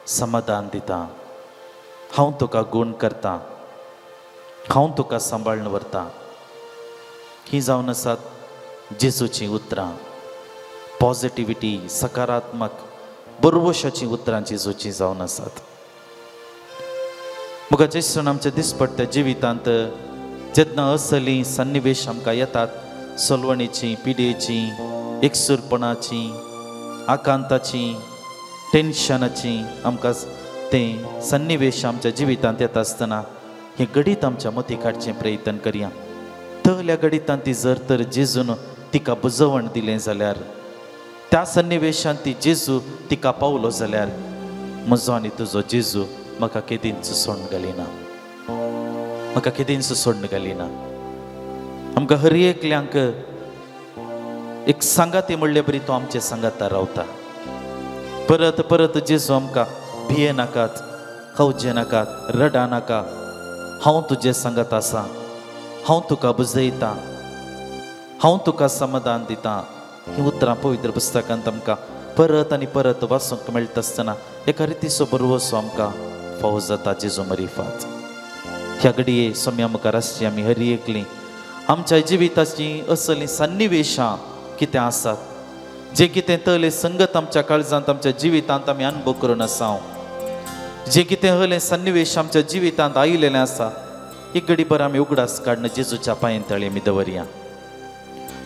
समाधान दिता, हांव तुका गूण करता, हांव तुका सांबाळून व्हरता. ही जावन आसात जेजूचीं उतरां, पॉझिटिविटी, सकारात्मक बरवशाचीं उतरां जेजूचीं जावन आसात. मुखार जेजून आमच्या दिसपट्ट्या जिवितांत जेन्ना असली सन्निवेश आमकां येतात, सलवणीची, पिडेची, एकसूरपणाची, आकांताची, टेन्शनाची, आमकां तें सन्निवेश आमच्या जिवितांत येता आसतना हें घडीत आमच्या मती काडचें प्रयत्न करया. तल्या घडितांत ती जर तर जेजून तिका बुजवण दिलें जाल्यार, त्या सन्निवेशांत ती जेजू तिका पावलो जाल्यार, म्हजो आनी तुजो जेजू म्हाका केदींच सोडून घालिना, म्हाका केदींच सोडून घालिना. आमकां हर एकल्यांक एक सांगाती म्हणले बरी तो आमचे सांगाता रावता. परत परत जेजू आमकां भिये नाकात, खवजे नाकात, रडा नाका, हांव तुजे सांगात आसा, हांव तुका बुजयता, हांव तुका समाधान दिता. ही उतरां पवित्र पुस्तकांत आमकां परत आनी परत वाचूंक मेळटा आसतना एका रितीचो बरवसो आमकां फावो जाता जेजू मरिफात. ह्या घडये सोम्या मुखार आसची आमी हर एकली आमच्या जिविताची असलीं सन्निवेशां कितें आसात, जे कितें तले संगत आमच्या काळजांत आमच्या जिवितांत आमी अनुभव करून आसा, जे कितें हलें सन्निवेश आमच्या जिवितांत आयिल्लें आसा, एक घडी भर आमी उगडास काडून जेजूच्या पांयेन तळी आमी दवरया.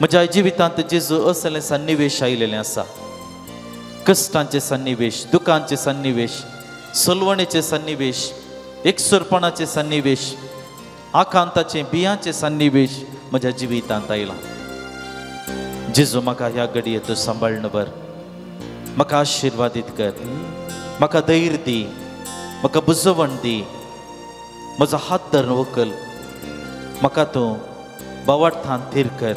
म्हज्या जिवितांत जेजू असलें सन्निवेश आयिल्लें आसा, कश्टांचे सन्निवेश, दुखांचे सन्निवेश, सलवणेचे सन्निवेश, एकसुरपणाचे सन्निवेश, आकांताचे बियांचे सन्निवेश म्हज्या जिवितांत आयला. जेजू म्हाका ह्या घडये तूं सांबाळून बर, म्हाका आशिर्वादीत कर, म्हाका धैर्य दी, म्हाका बुजवण दी, म्हजो हात धरून व्हंकल, म्हाका तूं बावार्थान थीर कर.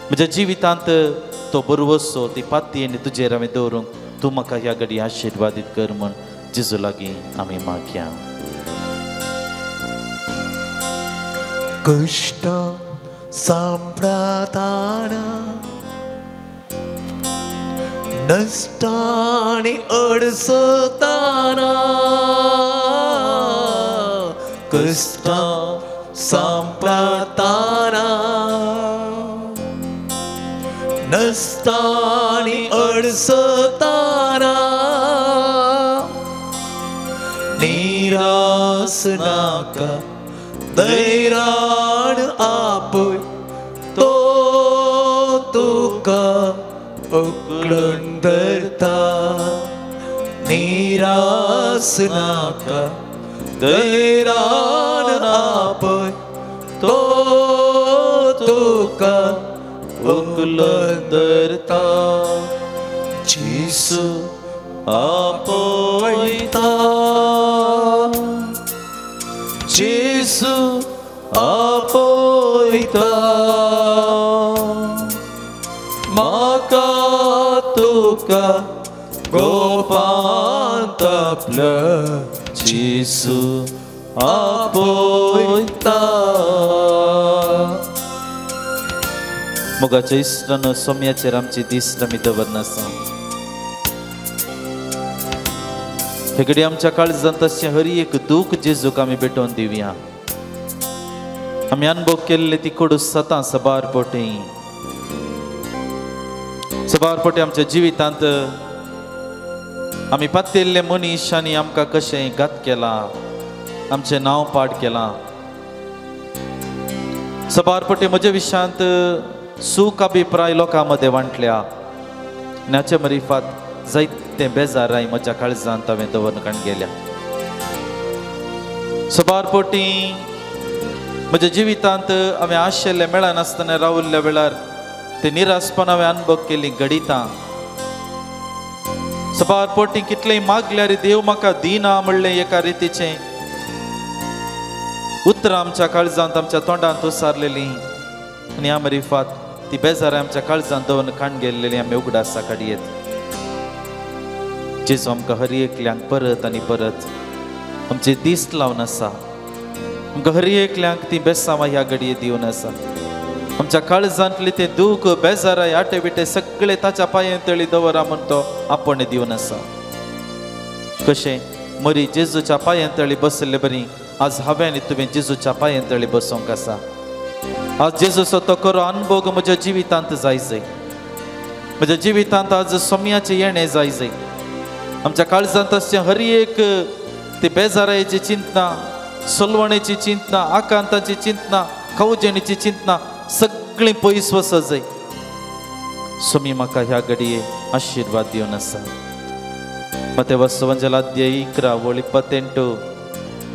म्हज्या जिवितांत तो बरवसो ती पाती आनी तुजेर हांवें दवरूंक तूं म्हाका ह्या घडये आशिर्वादीत कर म्हूण जेजू लागीं आमी मागया. कश्ट सांपडताना नश्टानी अडसताना, कश्ट सांपडताना नश्टानी अडसताना, निरास नाका धैर्यान आपय तो तुका उखलून धरता, निरास नाका धैर्यान आपय तो तुका उखलून धरता. जेजू आपयता, जेजू आपयता, आपयता म्हाका तुका गोपांत आपल्या जेजू आपयता. मोगाच्या इश्टानो, सोम्याचेर आमची दिश्ट आमी दवरनासा. हे घडी आमच्या काळजांत तशें हर एक दूख जेजूक आमी भेटोवन दिवया. आमी अनुभव केल्ले ती कडूस सतां सबार पोटी सबार पोटी आमच्या जिवितांत आमी पात्यल्ले मनीशांनी आमकां कशें घात केला, आमचें नांव पाड केलां. सबार पोटी म्हज्या विशयांत सूख अभिप्राय लोकां मदें वांटल्या आनी हाचे मरिफात जायते बेजाराय म्हज्या काळजांत हांवें दवरून काण गेल्या. सबार पोटी म्हज्या जिवितांत हांवें आशिल्लें मेळनासतना रावल्ल्या वेळार ते निरासपण हांवें अनुभव केली घडितां. सबार पोटी कितलें मागल्यार देव म्हाका दिना म्हणलें एका रितीचें उतरां आमच्या काळजांत आमच्या तोंडांत उसारलेलीं आनी ह्या मरिफात ती बेजारां आमच्या काळजांत दवरून काण गेल्लेली आमी उगडासा काडयेत. जेजू आमकां हर एकल्यांक परत आनी परत आमचे दीस लावन आसा. आमकां हर एकल्यांक ती बेसांवां ह्या घडये दिवन आसा. आमच्या काळजांतली ते दूख बेजाराय आटे बिटे सगळे ताच्या पांये तळी दवरा म्हूण तो आपण दिवन आसा. कशें मरी जेजूच्या पांये तळी बसले बरी आज हांवें आनी तुवें जेजूच्या पांये तळी बसोंक आसा. आज जेजूचो तो खरो अनुभव म्हज्या जिवितांत जाय जाय. म्हज्या जिवितांत आज सोम्याचें येणें जाय जाय. आमच्या काळजांत आसचें हर एक ती बेजारायेची चिंतना, सलवणेची चिंतना, आकांताची चिंतना, खवजेणीची चिंतना सगळीं पयस वचत जाय. सोमी म्हाका ह्या घडये आशिर्वाद दिवन आसा. मते वसवंजल अध्याय 11 वळी 28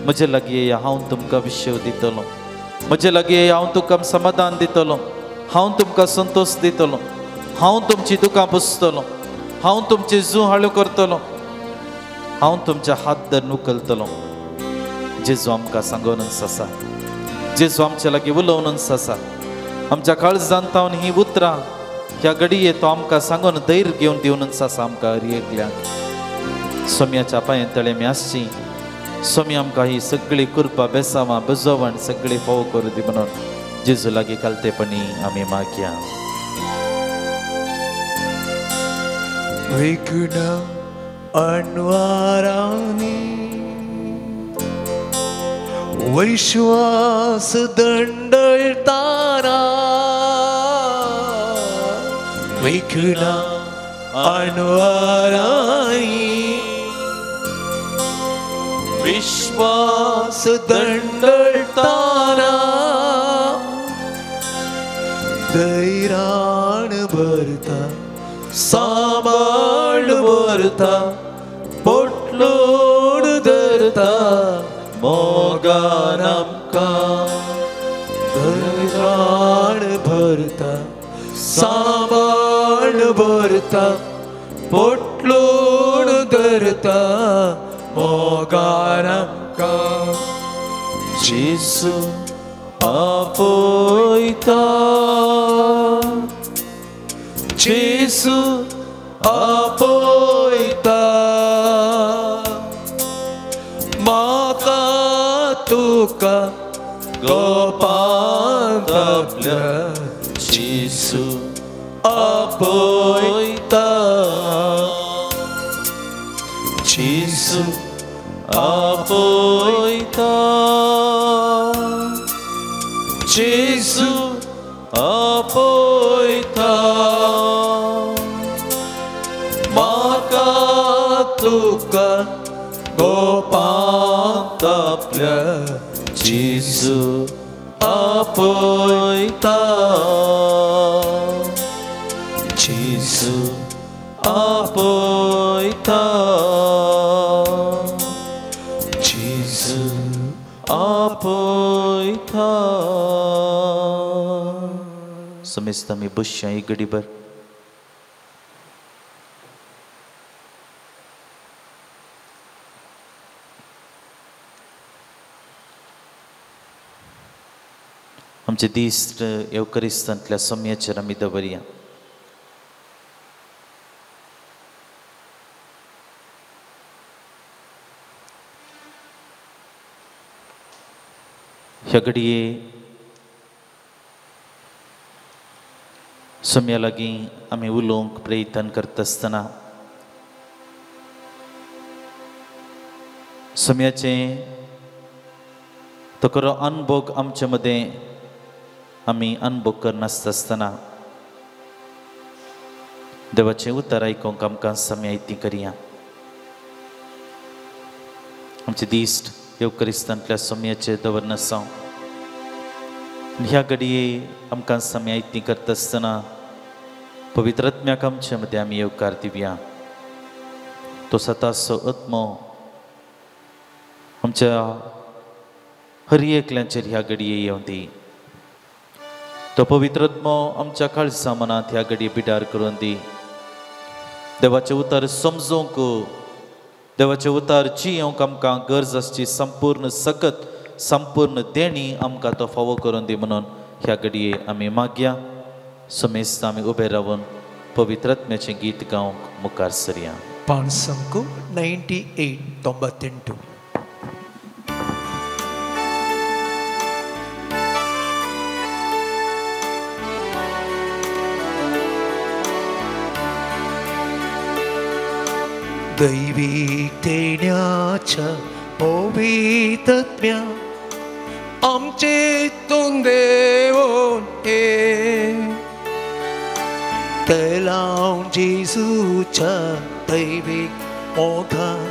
म्हजे लागीं हांव तुमकां विशय दितलो, म्हजे लागीं हांव तुमकां समाधान दितलो, हांव तुमकां संतोश दितलो, हांव तुमची दुकां पुसतलो, हांव तुमची जू हाळू करतलो, हांव तुमच्या हात धरून उखलतलो. जेजू आमकां सांगोनच आसा, जेजू आमच्या लागीं उलोवनच आसा. आमच्या काळजांत तावन ही उतरां ह्या घडये तो आमकां सांगून धैर्य घेवन दिवनच आसा आमकां हर एकल्याक. सोम्याच्या पांये तळे आमी आसची. सोमी आमकां ही सगळी कृपा बेसावां बजोवण सगळी फावो करूं दी म्हणून जेजू लागीं कालतेपणी आमी मागया. विघ्न अणवारांनी विश्वास दंडळताना विघ्न अणवारांनी विश्वास दंडळताना धैर्यान भरता सांबाळ भरता पोटलोड धरता मोगान आमकां. धैर्यान भरता सांबाळ भरता पोटलोड धरता मोगान आमकां. जेजू आपयता, जेजू आपयता म्हाका तुका गोपांत आपल्या जेजू आपयता. जेजू आपयता, जेजू आपयता म्हाका तुका गोपांत आपल्या जेजू आपयता, जेजू आपयता, जेजू आपयता. समेस्त आमी बसया एक घडीभर. आमचे दीस येवकरिस्तांतल्या सम्याचेर आमी दवरया. ह्या घडये सम्या लागीं आमी उलोवंक प्रयत्न करता आसतना सम्याचें तो खरो अनभोग आमचे मदें आमी अनभोग करनासता आसतना देवाचें उतर आयकूंक आमकां सम्या ती करया. आमचे दिश्ट येवकरिस्तांतल्या सम्याचेर दवरनासा. ह्या घडये आमकां सम्या ती करता आसतना पवित्र आत्म्याक आमचे मदें आमी येवकार दिवया. तो सताचो आत्मो आमच्या हर एकल्याचेर ह्या घडये येवं दी. तो पवित्र आत्मो आमच्या काळजा मनांत ह्या घडये बिडार करून दी. देवाचें उतर समजूंक, देवाचें उतर जियोंक आमकां गरज आसची संपूर्ण सकत, संपूर्ण देणी आमकां तो फावो करून दी म्हणून ह्या घडये आमी मागया. समेस्त आमी उबे रावन पवित्र आत्म्याचें गीत गावंक मुखार सरया. 598 98. दैवी देण्याच्या पवित्रत्म्या आमचे तूं देवोन ये, तेलाव जेजूच्या दैवीक मोगान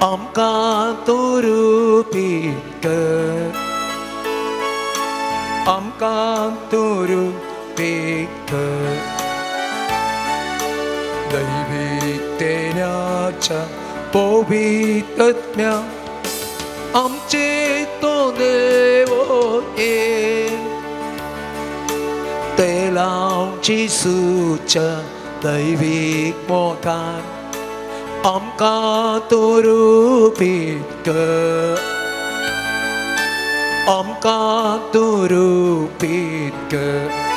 आमकां तूं रुपीत कर, आमकां तूं रुपीत कर. दैवीक देण्याच्या पवित्रत्म्या आमचे तो देवो ये, तेलाव जेजूच्या दैवीक मोगान आमकां तूं रुपीत कर, आमकां तूं रुपीत कर.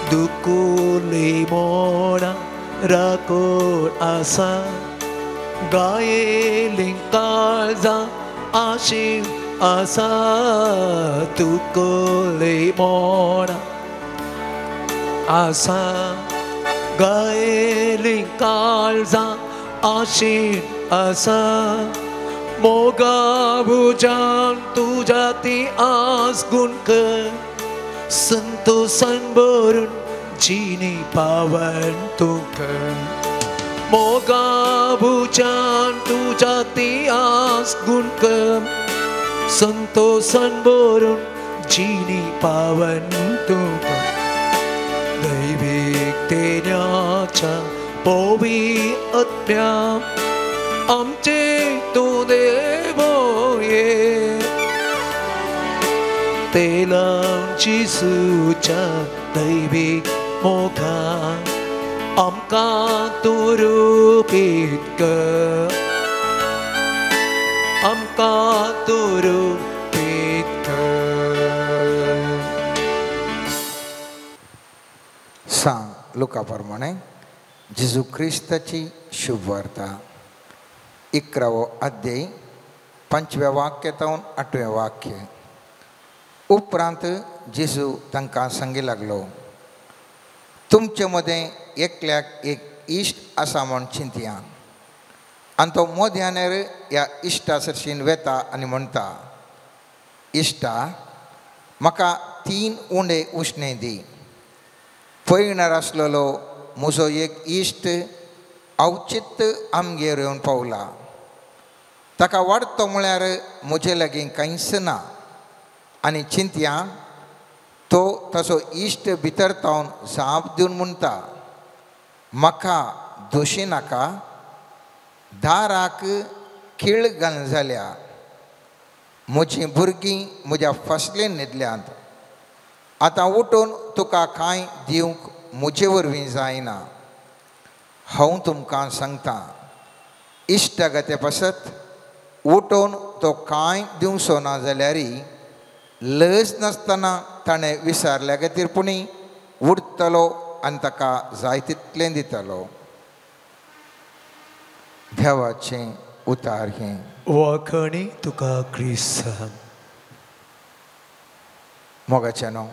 दुकुली मोडा राकोड आसा, गायेली काळजां आशीव आसा. दुकुली मोडा आसा, गायेली काळजां आशीव आसा. मोगा भुजान तुज्या ती आस गुण कर, संतोषान भरून जिणी पावन तूं कर. मोगा भुजान तुज्या ती आस गुण कर, संतोषान भरून जिणी पावन तूं कर. दैवीक देण्याच्या पवित्रत्म्या आमचे तूं देवो ये, तेलाव जेजूच्या दैवीक मोगान आमकां तूं रुपीत कर, आमकां तूं रुपीत कर. सांग लुका प्रमाणे जेजू क्रिस्ताची शुभवार्ता 11वो अध्याय 5व्या वाक्य तावन 8वें वाक्य. उपरांत जेजू तांकां सांगी लागलो, तुमचे मदें एकल्याक एक इश्ट आसा म्हूण चिंतया आनी तो मोद्यानेर ह्या इश्टा सरशीन वेता आनी म्हणटा, इश्टा म्हाका 3 उंडे उश्णे दी. पयणार आसलेलो म्हजो एक इश्ट अवचित आमगेर येवन पावला. ताका वाडतो म्हळ्यार म्हजे लागीं कांयच ना. आनी चिंतया तो ताचो इश्ट भितर तावन जाप दिवन म्हणटा, म्हाका दोशी नाका, दाराक खीळ घालना जाल्या, म्हजीं भुरगीं म्हज्या फासलेन न्हिदल्यांत, आतां उठून तुका कांय दिवंक म्हजे वरवीं जायना. हांव तुमकां सांगता, इश्टागते पासत उठून तो कांय दिवचो ना जाल्यार लज नासतना ताणें विसारल्या खातीर पुणी उरतलो आनी ताका जाय तितलें दितलो. देवाचें उतार हें. वाखणी तुका क्रिस्तान. मोगाचें न्हू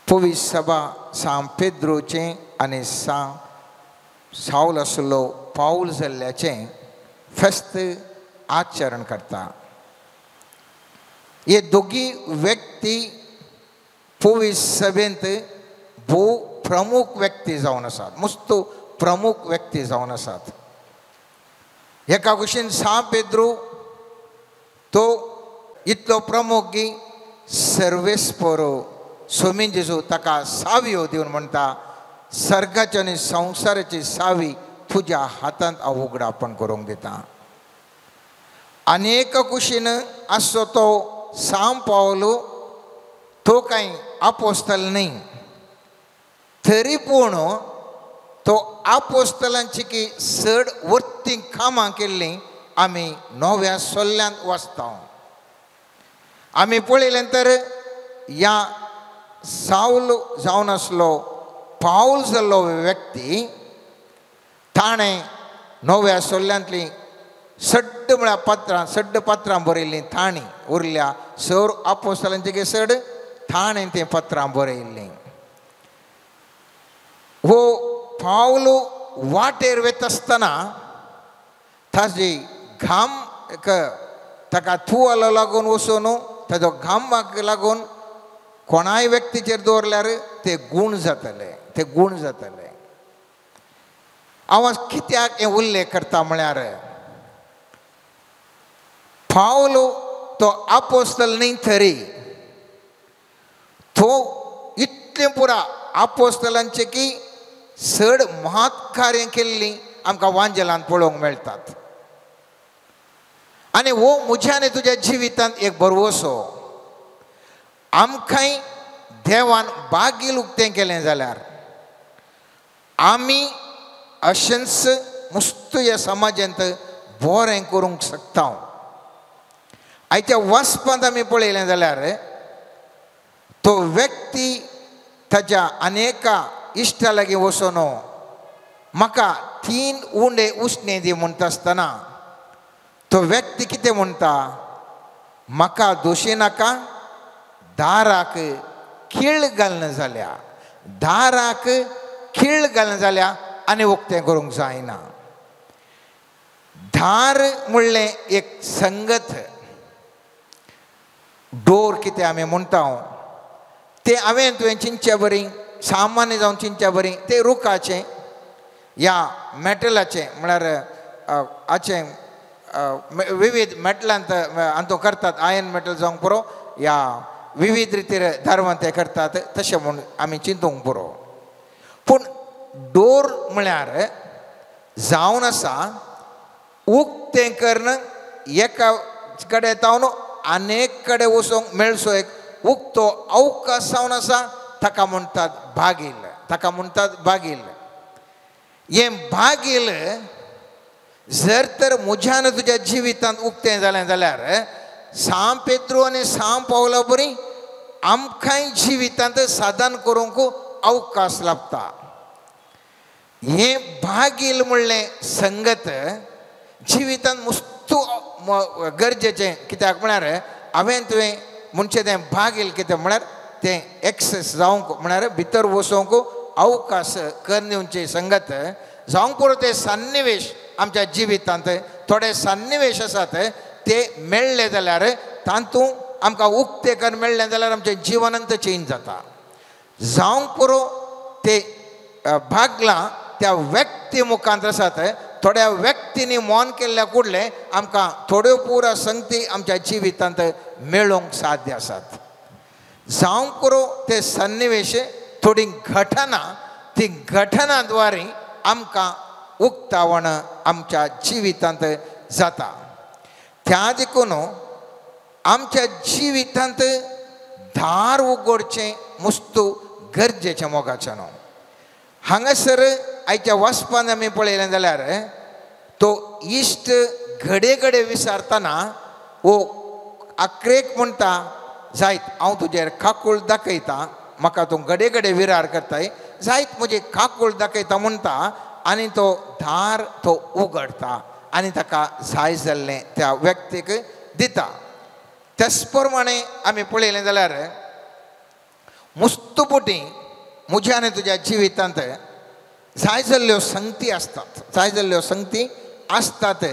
पवित्र सभा सांत पेद्रोचें आनी सांत सावल आसलो पावल जाल्ल्याचें फेस्त आचरण करता. हे दोगी व्यक्ती पवित्र सभेंत भोव प्रमुख व्यक्ती जावन आसात, मस्त प्रमुख व्यक्ती जावन आसात. एका कुशीन सांत पेद्रो तो इतलो प्रमुख की सर्वेस्पोरो सोमीन जेजू ताका सावयो दिवन म्हणटा, सर्गाची आनी संवसाराची सावी तुज्या हातांत हांव उगडापण करूंक दिता. आनी एका कुशीन आसचो तो सांत पावलो तो कांय आपोस्तल न्हय, तरी पूण तो आपोस्तलांची की चड वर्ती कामां केल्लीं आमी नव्या सोल्ल्यांत वाचता. आमी पळयलें तर ह्या सावल जावन आसलो पावल जाल्लो व्यक्ती ताणें नव्या सोल्ल्यांतलीं सड्ड म्हळ्यार पत्रां सड्ड पत्रां बरयल्लीं तांणी उरल्या सर आपोस्तलांची सड ताणें तीं पत्रां बरयल्लीं. हो पावल वाटेर वता आसतना ताजी घाम ताका थुवालो लागून वचून ताजो घामाक लागून कोणाय व्यक्तीचेर दवरल्यार ते गूण जातले, ते गूण जातले. हांव कित्याक हें उल्लेख करता म्हळ्यार पावल तो आपोस्तल न्हय तरी तो इतलें पुरा आपोस्तलांचें की चड महत्कार्य केल्लीं आमकां वांजेलांत पळोवंक मेळटात. आनी हो म्हज्या आनी तुज्या जिवितांत एक भरवसो आमकांय देवान बागील उक्तें केलें जाल्यार आमी अशेंच मुस्त ह्या समाजांत बरें करूंक शकता. आयच्या वाचपांत आमी पळयलें जाल्यार तो व्यक्ती ताज्या अनेका इश्टा लागीं वचून म्हाका 3 उंडे उश्णे दी म्हणटा आसतना तो व्यक्ती कितें म्हणटा, म्हाका दोशी नाका, दाराक खीळ घालना जाल्या, दाराक खीळ घालना जाल्या आनी उक्तें करूंक जायना. दार म्हणलें एक संगत, डोर कितें आमी म्हणटा तें हांवें तुवें चिंतच्या बरी सामान्य जावन चिंतच्या बरी तें रुखाचें या मेटलाचें म्हळ्यार हाचें विविध मेटलांत हातूंत करतात, आयन मेटल जावंक पुरो या विविध रितीर धर्मान ते करतात तशें म्हूण आमी चिंतूंक पुरो. पूण डोर म्हळ्यार जावन आसा उक्तें करून एका कडेन जावन अनेक कडेन वचूंक मेळचो एक उक्तो अवकाश जावन आसा ताका म्हणटात बागील, ताका म्हणटात बागील. हें बागील जर तर म्हज्यान तुज्या जिवितांत उक्तें जालें जाल्यार सांत पेद्रो आनी सांत पावला बरी आमकांय जिवितांत साधन करूंक अवकाश लाभता. हें बागील म्हणलें संगत जिवितांत मुस्तू गरजेचें. कित्याक म्हळ्यार हांवें तुवें म्हणचें तें बागील कितें म्हळ्यार तें एक्सेस जावंक म्हळ्यार भितर वचोंक अवकाश करून दिवची संगत जावंक पुरो. ते सन्निवेश आमच्या जिवितांत थोडे सन्निवेश आसात ते मेळ्ळे जाल्यार तातूंत आमकां उक्तें करून मेळ्ळें जाल्यार आमचें जिवनांत चेंज जाता. जावंक पुरो ते भागलां त्या व्यक्ती मुखांत आसात थोड्या व्यक्तींनी मौन केल्ल्या कुडलें आमकां थोड्यो पुरा संगती आमच्या जिवितांत मेळोवंक साध्य आसात. जावंक पुरो ते सन्निवेश थोडी घटना ती घटना द्वारे आमकां उक्तावण आमच्या जिवितांत जाता. त्या देखून आमच्या जिवितांत दार उगडचें मुस्तू गरजेचें मोगाचें न्हू. हांगासर आयच्या वाचपान आमी पळयलें जाल्यार तो इश्ट घडये घडये विसारतना वो आक्रेक म्हणटा जायत हांव तुजेर काकूळ दाखयता, म्हाका तूं घडये घडये विरार करताय, जायत म्हजे काकूळ दाखयता म्हणटा आनी तो दार तो उगडटा आनी ताका जाय जाल्लें त्या व्यक्तीक दिता. त्याच प्रमाणे आमी पळयलें जाल्यार मुस्तुपुटी म्हज्या आनी तुज्या जिवितांत जाय जाल्ल्यो संगती आसतात, जाय जाल्ल्यो संगती आसतात,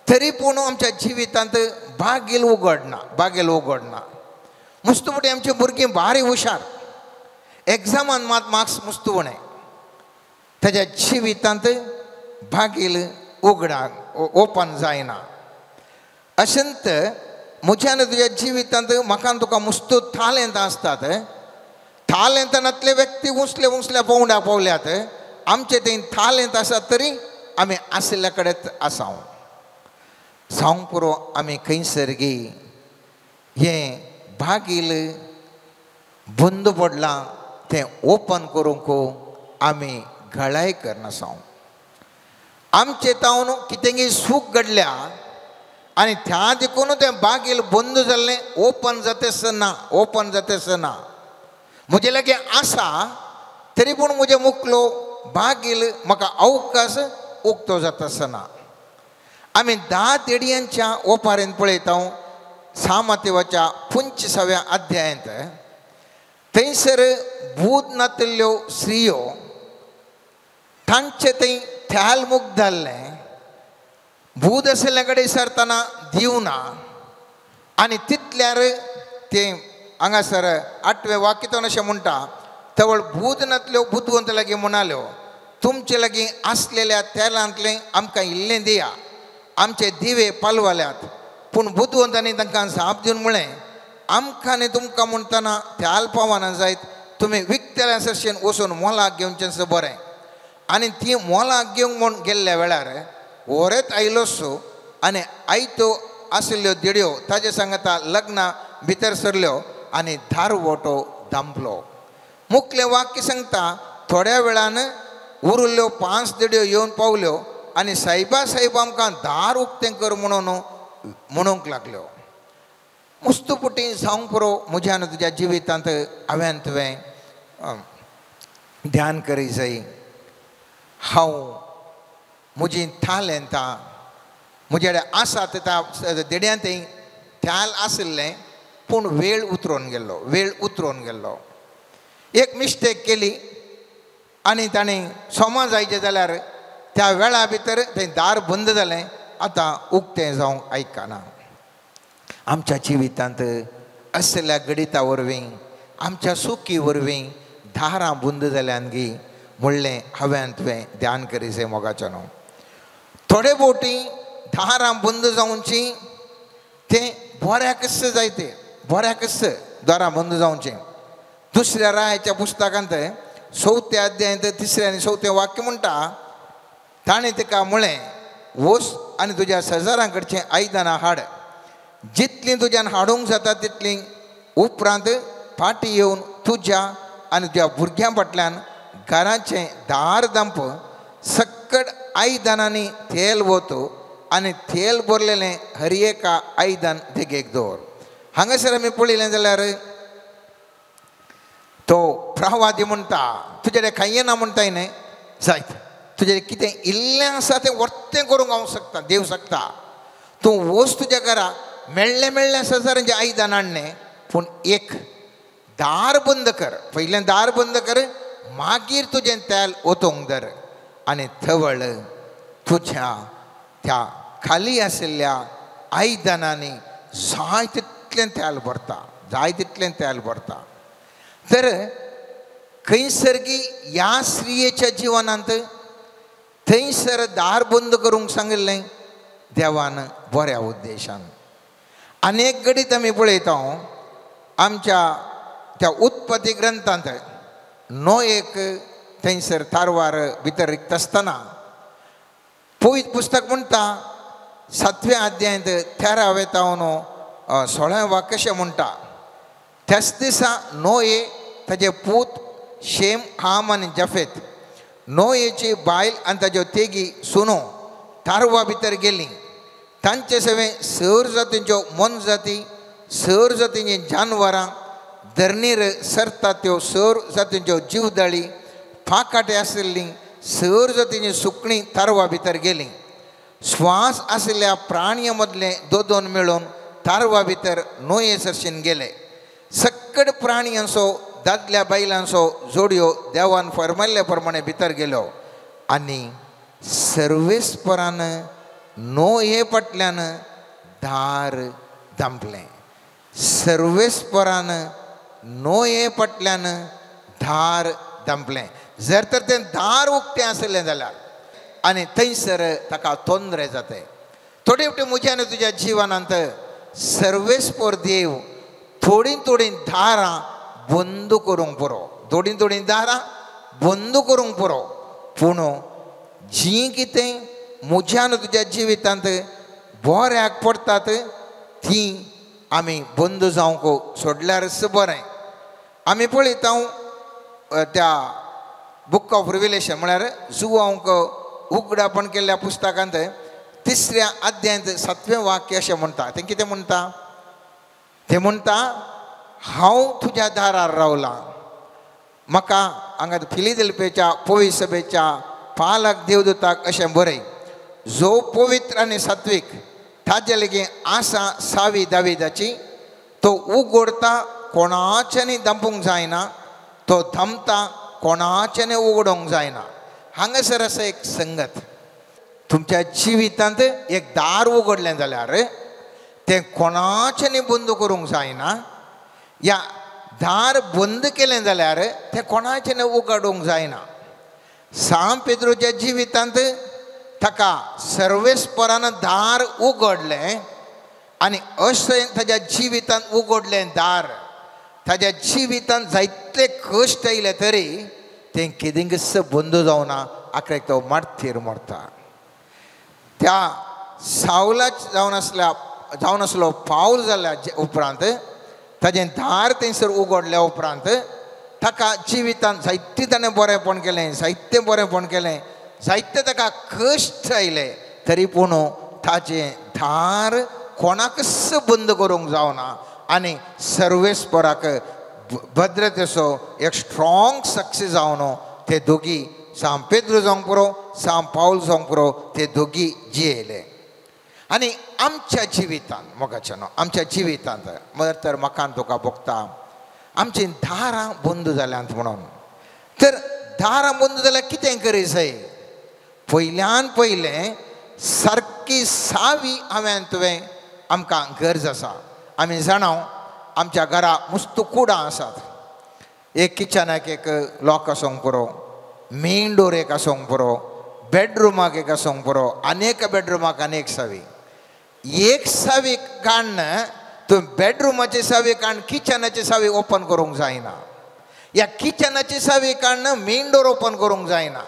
तरी पूण आमच्या जिवितांत बागेल उगडना, बागेल उगडना. मुस्तुपुटी आमची भुरगीं भारी हुशार, एग्जामान मात मार्क्स मुस्तू उणें, ताज्या जिवितांत बागेल उगडा ओपन जायना. अशेंत म्हज्या आनी तुज्या जिवितांत म्हाका तुका मुस्तू थालेंत आसतात, थालेंतांतले व्यक्ती उंचले उंचल्या पावंड्या पावल्यात, आमचे थंय थालेंत आसात तरी आमी आशिल्ल्या कडेन आसा. सांग पुरो आमी खंयसर गी हें बागील बंद पडलां तें ओपन करूंक आमी घळाय करनासांव. आमचे तावन कितेंगी सूख घडल्या आनी त्या देखून तें बागील बंद जाल्लें ओपन जातेच ना, ओपन जातेच ना. म्हजे लागीं आसा तरी पूण म्हजें मुखलो बागील म्हाका अवकाश उक्तो जाता आसना. आमी 10 देडयांच्या ओपारेन पळयता सामातेवाच्या 25व्या अध्यायांत, थंयसर भूत नातिल्ल्यो स्त्रियो तांचे थंय थ्याल मुक्त जाल्लें, भूत आशिल्ल्या कडेन सरतना दिवना आनी तितल्यार तें हांगासर 8वें वाक्य अशें म्हणटा, तवळ भूत नातल्यो बुदवंत लागीं म्हणाल्यो तुमचे लागीं आसलेल्या तेलांतलें आमकां इल्लें दिया, आमचे दिवे पालवाल्यात. पूण बुदवंतांनी तांकां जाप दिवन म्हळें आमकां आनी तुमकां म्हणटना त्याल पावना जायत, तुमी विकतल्या सरशेन वचून मोलाक घेवचें बरें. आनी ती मोलाक घेवंक म्हूण गेल्ल्या वेळार वरेत आयलोसो आनी आयत्यो आशिल्ल्यो देड्यो ताजे सांगता लग्नां भितर सरल्यो आनी दारवटो दांपलो. मुखलें वाक्य सांगता थोड्या वेळान उरिल्ल्यो 5 देड्यो येवन पावल्यो आनी सायबा सायब आमकां दार उक्तें कर म्हणून म्हणूंक लागल्यो. मुस्तुपुटी जावंक पुरो म्हज्या आनी तुज्या जिवितांत हांवें तुवें ध्यान करी जाय. हांव म्हजी थालेंतां म्हजे कडेन आसा त्या देड्यांत थ्याल आशिल्लें पूण वेळ उतरोवन गेल्लो, वेळ उतरोवन गेल्लो. एक मिस्टेक केली आनी ताणें सोमा जायचें जाल्यार त्या वेळा भितर तें दार बंद जालें, आतां उक्तें जावंक आयकना. आमच्या जिवितांत असल्या गणिता वरवीं आमच्या सुकी वरवीं दारां बंद जाल्यान गी म्हणलें हांवें तुवें ध्यान करी जाय मोगाचें न्हू. थोडे बोटी दारां बंद जावची तें बऱ्याकच जायते, बऱ्याकच दारां बंद जावचें. दुसऱ्या रायाच्या पुस्तकांत 4थ्या अध्यायांत 3रें आनी 4थें वाक्य म्हणटा, ताणें ताका म्हळें वच आनी तुज्या शेजारां कडचें आयदनां हाड, जितलीं तुज्यान हाडूंक जाता तितलीं, उपरांत फाटीं येवन तुज्या आनी तुज्या भुरग्यां फाटल्यान घराचें दार दांप, सक्कड आयदनांनी तेल वत आनी तेल भरलेलें हर एका आयदन देगेक दवर. हांगासर आमी पळयलें जाल्यार तो प्रवादी म्हणटा तुजे कडेन कांय ना म्हणटाय न्हय, जायत तुजें कितें इल्लें आसा तें वर्तें करूंक हांव शकता, देव शकता. तूं वच तुज्या घरा मेळ्ळें मेळ्ळें शेजाऱ्यांचें आयदन हाडलें, पूण एक दार बंद कर, पयलें दार बंद कर, मागीर तुजें तेल ओतूंक धर आनी थवळ तुज्या त्या खाली आशिल्ल्या आयदनांनी जाय तितलें तेल भरता, जाय तितलें तेल भरता. तर खंयसर गी ह्या स्त्रियेच्या जिवनांत थंयसर दार बंद करूंक सांगिल्लें देवान बऱ्या उद्देशान. आनी एक घडीत आमी पळयता आमच्या त्या उत्पत्ती ग्रंथांत नो एक थंयसर तारवार भितर रिक्त आसतना पवित्र पुस्तक म्हणटा 7व्या अध्यायांत 13व्या तावन 16व्या वाक्य कशें म्हणटा, त्याच दिसा नोये ताजे पूत शेम हाम आनी जफेत नोयेची बायल आनी ताज्यो तेगी सुनो तारवा भितर गेली. तांचे सवें सर जातींच्यो मोनजाती सर जातींची जानवरां धरणीर सरता त्यो सर जातींच्यो जिवदाळी फाकाटे आशिल्लीं सर जातींची सुकणीं तारवा भितर गेलीं. श्वास आशिल्ल्या प्राणयां मदले दोन दोन मेळून तारवा भितर न्हंये सरशीन गेले. सक्कड प्राणयांचो दादल्या बायलांचो जोडयो देवान फरमायल्ल्या प्रमाणे भितर गेलो आनी सर्वेस्परान न्हंये फाटल्यान दार धांपलें. सर्वेस्परान न्हंये फाटल्यान दार धांपलें. जर तर तें दार उक्तें आसलें जाल्यार आनी थंयसर ताका तोंदरे जाते. थोडे फावटी म्हज्या आनी तुज्या जिवनांत सर्वेस्पर देव थोडीं थोडीं दारां बंद करूंक पुरो, थोडीं थोडीं दारां बंद करूंक पुरो. पूण जीं कितें म्हज्या आनी तुज्या जिवितांत बऱ्याक पडटात तीं आमी बंद जावंक सोडल्यारच बरें. आमी पळयता त्या बूक ऑफ रिविलेशन म्हळ्यार जुवांक उगडापण केल्ल्या पुस्तकांत तिसऱ्या अध्यायांत 7वें वाक्य अशें म्हणटा. तें कितें म्हणटा? तें म्हणटा, हांव तुज्या दारार रावलां, म्हाका हांगा फिलिदेल्फियाच्या पवित्र सभेच्या पालक देवदूताक अशें बरय, जो पवित्र आनी सात्वीक ताजे लागीं आसा सावी दाविदाची, तो उगडता कोणाच्यानी धांपूंक जायना, तो धांपता कोणाच्यानी उगडोंक जायना. हांगासर आसा एक संगत. तुमच्या जिवितांत एक दार उगडलें जाल्यार तें कोणाच्यानी बंद करूंक जायना, या दार बंद केलें जाल्यार तें कोणाच्यानी उगडूंक जायना. सांत पेद्रोच्या जिवितांत ताका सर्वेस्परान दार उगडलें आनी अशें ताज्या जिवितांत उगडलें दार, ताज्या जिवितांत जायतले कश्ट आयले तरी तें केदींकच बंद जावना. आखरेक तो मार्तीर मरता. त्या सावलाच जावन आसलो पावल जाल्या उपरांत ताजें दार थंयसर उगडल्या उपरांत ताका जिवितांत जायतें ताणें बरेंपण केलें, जायतें बरेंपण केलें, जायते ताका कश्ट आयले तरी पूण ताजें दार कोणाकच बंद करूंक जावना आनी सर्वेस्पराक भद्रतेचो एक स्ट्रॉंग सक्सेस जावन ते दोगी सांत पेद्रो जावंक पुरो, सांत पावल जावंक पुरो, ते दोगी जियेले. आनी आमच्या जिवितांत मोगाच्यानो, आमच्या जिवितांत मदर तर म्हाका तुका भोगता आमचीं दारां बंद जाल्यांत म्हणून. तर दारां बंद जाल्यार कितें करी जाय? पयल्यान पयलें सारकी सावी हांवें तुवें आमकां गरज आसा. आमी जाणा आमच्या घरा मुस्त कुडां आसात. एक किचनाक एक लॉक आसूंक पुरो, मेन डोर एक आसूंक पुरो, बेडरुमाक एक आसूंक पुरो, आनी एका बेडरुमाक आनी एक सावी. एक सावी काडून तूं बेडरुमाची सावी काडून किचनाची सावी ओपन करूंक जायना, ह्या किचनाची सावी काडून मेन डोर ओपन करूंक जायना.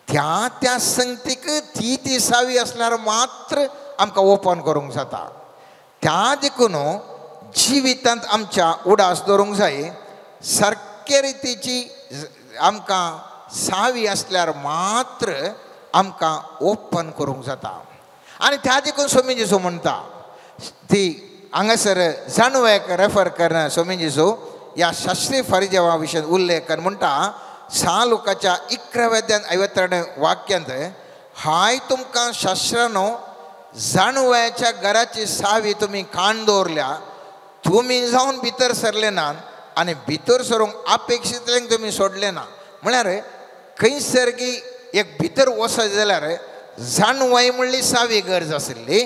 त्या त्या संगतीक ती ती सावी आसल्यार मात्र आमकां ओपन करूंक जाता. त्या देखून जिवितांत आमच्या उडास दवरूंक जाय सारके रितीची आमकां सावी आसल्यार मात्र आमकां ओपन करूंक जाता. आनी त्या देखून स्वामी जेजू म्हणटा ती हांगासर जाणवयक रेफर करना. स्वामी जेजू ह्या शास्त्रीय फारिजेवा विशय उल्लेख कर म्हणटा 6 लुकाच्या 11व्या 52 वाक्यांत, हाय तुमकां शास्त्रानो जाणवयाच्या घराची सावी तुमी काण दवरल्या, तुमी जावन भितर सरले ना आनी भितर सरूंक अपेक्षितल्यांक तुमी सोडले ना. म्हळ्यार खंयसर की एक भितर वचत जाल्यार जाणवाय म्हणली सावी गरज आशिल्ली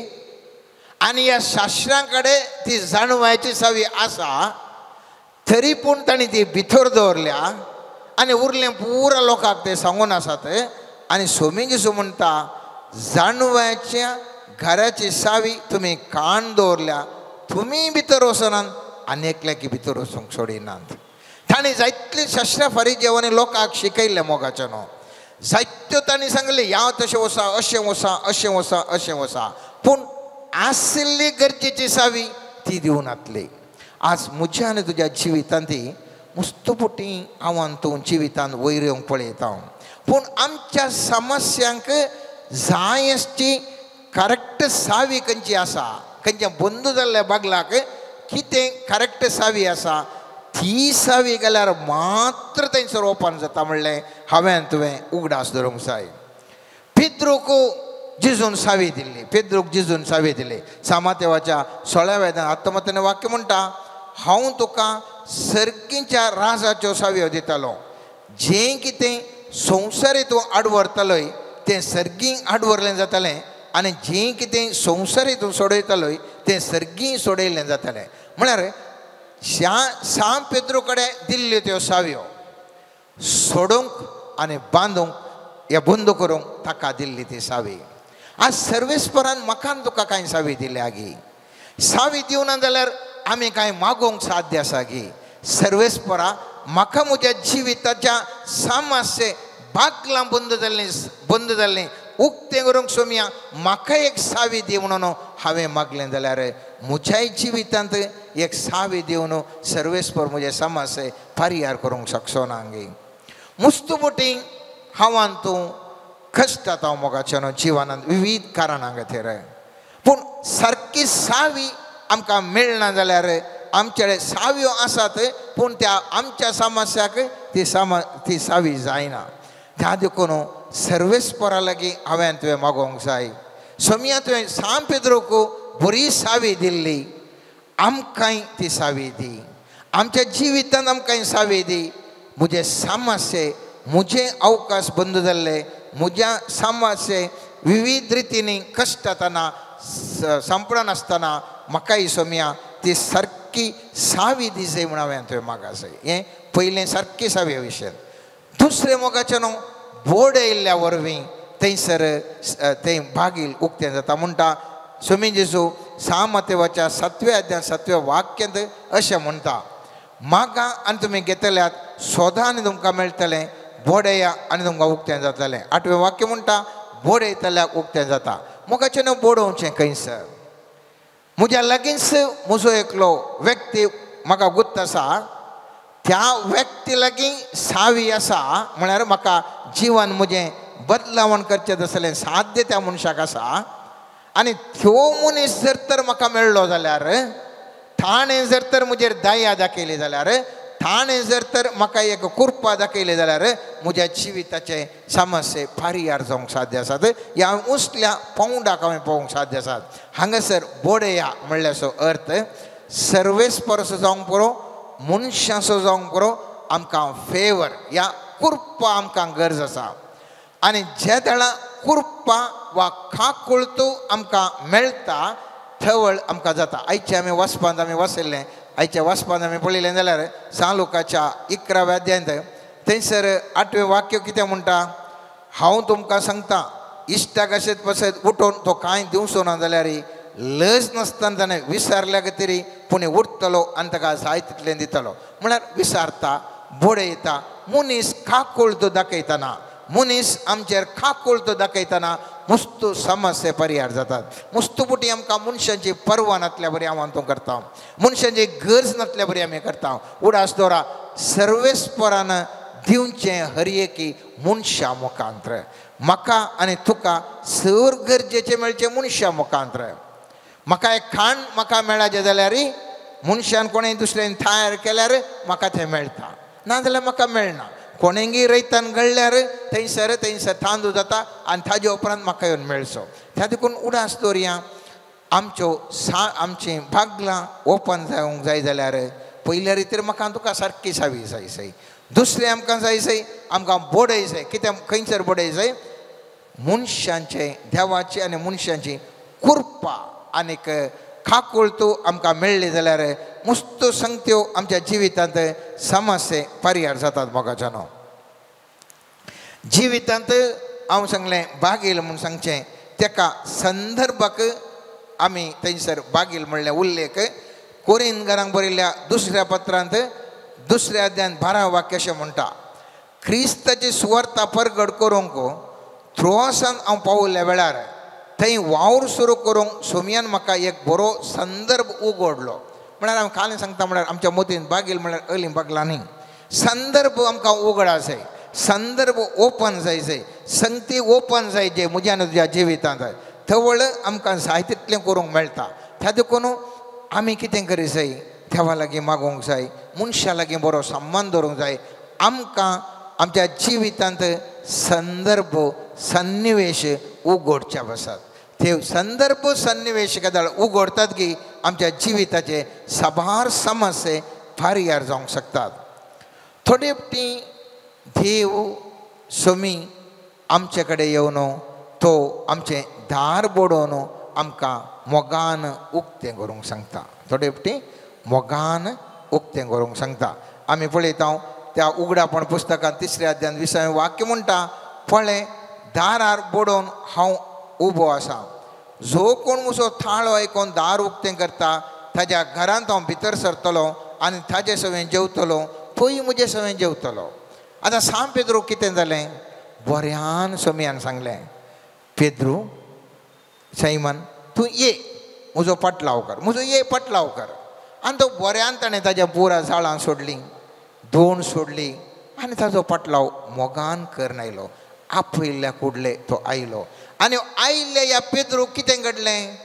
आनी ह्या शास्त्रां कडेन ती जाणवायची सावी आसा तरी पूण तांणी ती भितर दवरल्या आनी उरलें पुरा लोकांक ते सांगून आसात. आनी स्वामी जेजू म्हणटा जाणवायच्या घराची सावी तुमी काण दवरल्या, तुमी भितर वचनात आनी एकल्याकी भितर वचूंक सोडिनात. तांणी जायतली शास्त्रां फारिजेवांनी लोकांक शिकयल्लें मोगाच्यानो, जायत्यो तांणी सांगलें ह्या तशें वसा, अशें वसा, अशें वसा, अशें वसा, पूण आशिल्ली गरजेची सावी ती दिवनातली. आज म्हज्या आनी तुज्या जिवितांत ती मुस्तपुटी हांव तूं जिवितांत वयर येवंक पळयता, पूण आमच्या समस्यांक जाय आसची करेक्ट सावी खंयची आसा, खंयच्या बंद जाल्ल्या बागलाक कितें करेक्ट सावी आसा ती सावी गेल्यार मात्र थंयसर ओपन जाता म्हणलें हांवें तुवें उगडास धरूंक जाय. पेद्रूक जेजून सावी दिल्ली, पेद्रूक जेजून सावी दिली. सामातेवाच्या 16व्या आत्महत्याने वाक्य म्हणटा, हांव तुका सर्गीच्या राजाच्यो सावयो दितालो, जें कितें संवसारी तूं आडवरतलोय तें सर्गी आडवरलें जातलें आनी जें कितें संवसारी तूं सोडयतलोय तें सर्गी सोडयलें जातलें. म्हळ्यार सांत पेद्रू कडेन दिल्ल्यो त्यो सावयो सोडूंक आनी बांदूंक या बंद करूंक ताका दिल्ली ती सावी. आज सर्वेस्परान म्हाका तुका कांय सावी दिल्या गी? सावी दिवना जाल्यार आमी कांय मागोवंक साध्य आसा गी? सर्वेस्परा म्हाका म्हज्या जिविताच्या सामासे बागलां बंद जाल्लीं, बंद जाल्लीं उक्तें करूंक सोमया म्हाका एक सावी दी म्हणून हांवें मागलें जाल्यार म्हज्याय जिवितांत एक सावी दिवन सर्वेस्पर म्हजे समस्ये परिहार करूंक शकचो ना गे. मुस्तुबोटी हांवान तूं कश्टात हांव मोगाच्या न्हू जिवनांत विवीध कारणां खातीर, पूण सारकी सावी आमकां मेळना जाल्यार आमचे सावयो आसात पूण त्या आमच्या समस्याक ती सावी जायना. त्या देखून सर्वेस्परा लागीं हांवें तुवें मागोवंक जाय. सोमया तुवें सांत पेद्रूक बरी सावी दिल्ली, आमकांय ती सावी दी, आमच्या जिवितांत आमकांय सावी दी. म्हजे समस्ये म्हजे अवकाश बंद जाल्ले, म्हज्या समस्ये विवीध रितींनी कश्टातना सांपडनासतना म्हाकाय सोमया ती सारकी सावी दी जाय म्हूण हांवें तुवें मागा जाय. हें पयलें सारकी सावी विशय. दुसरें मोगाचें न्हू बोर्ड येयल्ल्या वरवीं थंयसर थंय बागील उक्तें जाता. म्हणटा स्वामी जेजू सामतेवाच्या 7व्या अध्याय 7व्या वाक्यांत अशें म्हणटा, मागा आनी तुमी घेतल्यात, सोदा आनी तुमकां मेळटलें, बोडया आनी तुमकां उक्तें जातलें. 8वें वाक्य म्हणटा बोडयतल्याक उक्तें जाता. मोगाचें न्हू बोडोवचें खंयसर म्हज्या लागींच म्हजो एकलो व्यक्ती म्हाका गुत्त आसा, त्या व्यक्ती लागीं सावी आसा म्हळ्यार म्हाका जिवन म्हजें बदलावण करचें तसलें साध्य त्या मनशाक आसा आनी त्यो मनीस जर तर म्हाका मेळ्ळो जाल्यार, ताणें जर तर म्हजेर दया दाखयली जाल्यार, ताणें जर तर म्हाका एक कृपा दाखयली जाल्यार म्हज्या जिविताचे समस्ये परिहार जावंक साध्य आसात. ह्या उंचल्या पावंडाक हांवें पावोवंक साध्य आसात. हांगासर बोडया म्हणल्याचो अर्थ सर्वेस्परसो जावंक पुरो, मनशाचो जावंक पुरो, आमकां फेवर या कृपा आमकां गरज आसा. आनी जे वेळा कृपा वा खाकुळतो आमकां मेळटा थवळ आमकां जाता. आयचे आमी वाचपांत आमी वाचिल्लें, आयच्या वाचपांत आमी पळयलें जाल्यार सांत लुकाच्या 11व्या अध्यायांत थंयसर 8वें वाक्य कितें म्हणटा, हांव तुमकां सांगता इश्टाक अशेंच पसत उठोवन तो कांय दिवचो ना जाल्यार लज नासतना ताणें विसारल्या खातीर पूण उठतलो आनी ताका जाय तितलें दितलो. म्हळ्यार विसारता, बडयता, मनीस काकुळतो दाखयतना, मनीस आमचेर काकुळतो दाखयतना मुस्तू समस्ये परिहार जातात. मुस्तू पुटी आमकां मनशांची पर्वा नासल्या बरी हांव तूं करता, मनशांची गरज नासल्या बरी आमी करता. उडास दवरा सर्वेस्परान दिवचें हर एकी मनशा मुखांत्र, म्हाका आनी तुका सर गरजेचें मेळचें मनशा मुखांत्र. म्हाका एक खाण म्हाका मेळाचें जाल्यार मनशान कोणें दुसऱ्यान तयार केल्यार म्हाका तें मेळटा, नाजाल्यार म्हाका मेळना. कोणेंगी रयतान घडल्यार थंयसर थंयसर तांदूळ जाता आनी ताजे उपरांत म्हाका येवन मेळचो. त्या देखून उडास दवरया आमच्यो आमचीं भागलां ओपन जावंक जाय जाल्यार पयल्या रितीर म्हाका तुका सारकी सावी जाय सय. दुसरें आमकां जाय सय आमकां बोडय जाय. कितें खंयसर बोडय जाय? मनशांचें देवाची आनी मनशांची कृपा आनीक खाकुळतो आमकां मेळ्ळी जाल्यार मुस्तू संगत्यो आमच्या जिवितांत समस्ये परिहार जातात. मोगाच्यानो जिवितांत हांव सांगलें बागेल म्हूण सांगचें तेका संदर्भाक आमी थंयसर बागेल म्हणलें उल्लेख कोरिंदकारांक बरयल्ल्या 2ऱ्या पत्रांत 2ऱ्या अध्यायांत 12 वाक्य अशें म्हणटा, क्रिस्ताची सुवार्ता परगट करूंक त्रोआसान हांव पावयल्ल्या वेळार थंय वावर सुरू करूंक सोमयान म्हाका एक बरो संदर्भ उगडलो. म्हळ्यार हांव काल सांगता म्हळ्यार आमच्या मतीन बागेल म्हळ्यार अली बागला न्ही, संदर्भ आमकां उगडा जाय, संदर्भ ओपन जाय जाय, संगती ओपन जाय जे म्हज्या आनी तुज्या जिवितांत थवळ आमकां जाय तितलें करूंक मेळटा. त्या देखून आमी कितें करी जाय, देवा लागीं मागूंक जाय, मनशा लागीं बरो संबंद दवरूंक जाय. आमकां आमच्या जिवितांत संदर्भ सन्निवेश उगडच्या आसात. ते संदर्भ सन्निवेश गजाल उगडतात की आमच्या जिविताचे साबार समस्ये फारियार जावंक शकतात. थोडे फावटी देव स्वामी आमचे कडेन येवन तो आमचें दार बडोवन आमकां मोगान उक्तें करूंक सांगता. थोडे फावटी मोगान उक्तें करूंक सांगता. आमी पळयता त्या उगडापण पुस्तकांत 3 अध्यायांत 20 वाक्य म्हणटा, पळय दारार बडोवन हांव उबो आसा, जो कोण म्हजो थाळो आयकून दार उक्तें करता ताज्या घरांत हांव भितर सरतलो आनी ताजे सवें जेवतलो, तोय म्हजे सवें जेवतलो. आतां सांग पेद्रू कितें जालें, बऱ्यान सोमयान सांगलें, पेद्रू सैमन तूं ये म्हजो पाटलाव कर, म्हजो ये पाटलाव कर. आनी तो बऱ्यान ताणें ताज्या पुरा जाळां सोडलीं, दोण सोडली आनी ताजो पाटलाव मोगान करून आयलो. आपयल्ल्या कुडले तो आयलो आनी आयिल्ल्या ह्या पेद्रूक कितें घडलें,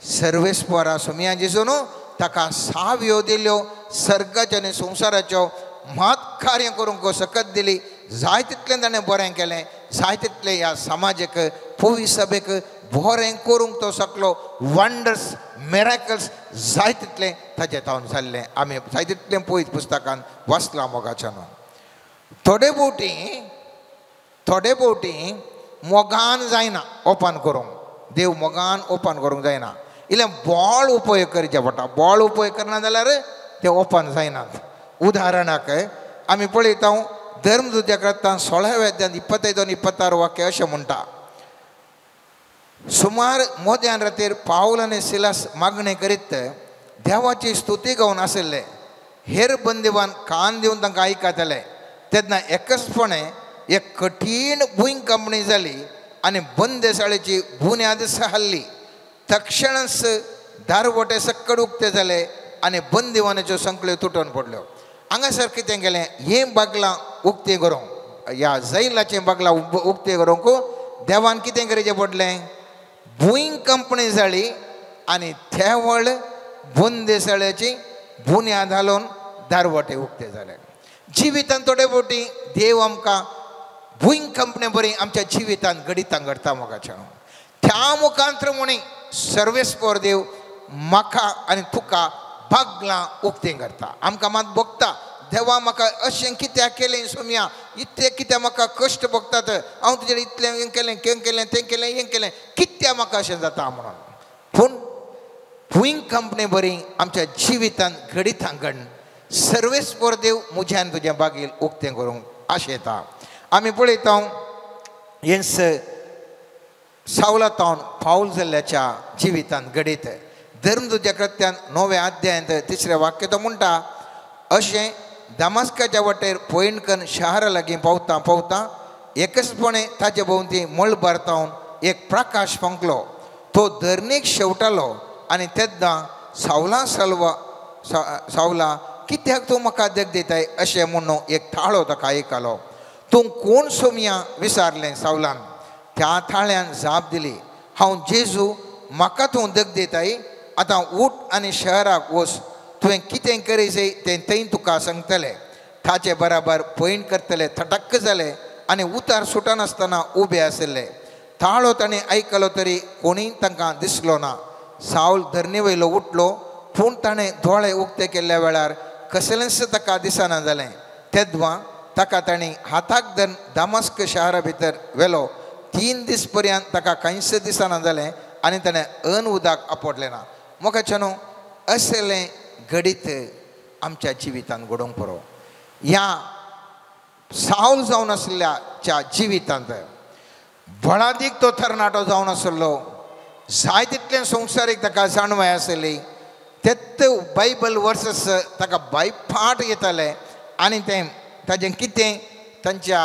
सर्वेस्परा सोमया जेजू न्हू ताका साव्यो दिल्यो, सर्गाच्यो आनी संवसाराच्यो म्हात कार्य करूंक सकत दिली. जाय तितलें ताणें बरें केलें, जाय तितलें ह्या समाजाक पवी सभेक बरें करूंक तो शकलो. वंडर्स मिराकल्स जाय तितलें ताजें तावन जाल्लें आमी जाय तितलें पळयत पुस्तकान वाचलां मोगाच्यान. थोडे फावटी मोगान जायना ओपन करूंक, देव मोगान ओपन करूंक जायना, इल्लें बोळ उपयोग करचें पडटा. बोळ उपयोग करना जाल्यार ते ओपन जायनात. उदाहरणाक आमी पळयता धर्मदूत्या करता 16व्या अध्यायांत 25 आनी 26 वाक्य अशें म्हणटा, सुमार मध्यान रातीर पावल आनी सिलास मागणें करीत देवाची स्तुती गावन आशिल्ले. हेर बंदिवान कान दिवन तांकां आयकताले. तेन्ना एकसपणे एक कठीण भूंयकांपणी जाली आनी बंदेशाळेची बुन्याद हाल्ली. तक्षणच दारवटे सक्कड उक्ते जाले आनी बंदिवानाच्यो संकल्यो तुटून पडल्यो. हांगासर कितें केलें, हें बागलां उक्तें करूंक, ह्या जैलाचें बागलां उक्तें करूंक देवान कितें करचें पडलें, भूंयकांपणी जाली आनी तेवळ बंदेशाळेची बुन्याद हालोवन दारवटे उक्ते जाले. जिवितांत थोडे फावटी देव आमकां भूंयकांपणे बरी आमच्या जिवितांत घडितां घडता मोगाच्या. त्या मुखांत्र म्हणी सर्वेस्पर देव म्हाका आनी तुका बागलां उक्तें करता. आमकां मात भोगता, देवा म्हाका अशें कित्याक केलें सोमया, इतलें कित्याक म्हाका कश्ट भोगतात, हांव तुजें इतलें हें केलें तें केलें तें केलें हें केलें, कित्याक म्हाका अशें जाता म्हणून. पूण भूंयकांपणे बरी आमच्या जिवितांत घडितां घडन सर्वेस्पर देव म्हज्यान तुजें बागील उक्तें करूंक आशेता. आमी पळयता हेंच सावला तावन पावल जाल्ल्याच्या जिवितांत घडीत. धर्मदूत्या कृत्यान 9व्या अध्यायांत 3 वाक्य तो म्हणटा, अशें दमास्काच्या वाटेर पोयणकन शहरा लागीं पावता पावता एकसपणे ताचे भोंवती मळबार तावन एक प्रकाश फांकलो. तो धरणीक शेवटालो आनी तेन्ना सावला सलवा सावला कित्याक तूं म्हाका देख दिताय अशें म्हणून एक थाळो ताका आयकलो. तूं कोण सोमया विचारलें सावलान. त्या थाळ्यान जाप दिली, हांव जेजू, म्हाका तूं देख दिताय, आतां उठ आनी शहराक वच, तुवें कितें करचें तें थंय तुका सांगतले. ताचे बराबर पयण करतले थटक्क जाले आनी उतार सुटनासतना उबे आशिल्ले. थाळो ताणें आयकलो तरी कोणीय तांकां दिसलो ना. सावल धरणे वयलो उठलो, पूण ताणें दोळे उक्ते केल्ल्या वेळार कसलेंच ताका दिसना जालें. तेदवा ताका ताणें हाताक धरून दामस्क शहरा भितर व्हेलो. 3 दीस पर्यंत ताका कांयच दिसना जालें आनी ताणें अन उदक आपडलें ना. मोगाच्या न्हू असलें घडीत आमच्या जिवितांत घडोवंक पुरो. ह्या सावल जावन आशिल्ल्याच्या जिवितांत बळादीक तो तरणाटो जावन आशिल्लो, जाय तितलें संवसारीक ताका जाणवाय आशिल्ली, तेत्त बायबल वर्सस ताका बायपाट येतालें आनी तें ताजें कितें तांच्या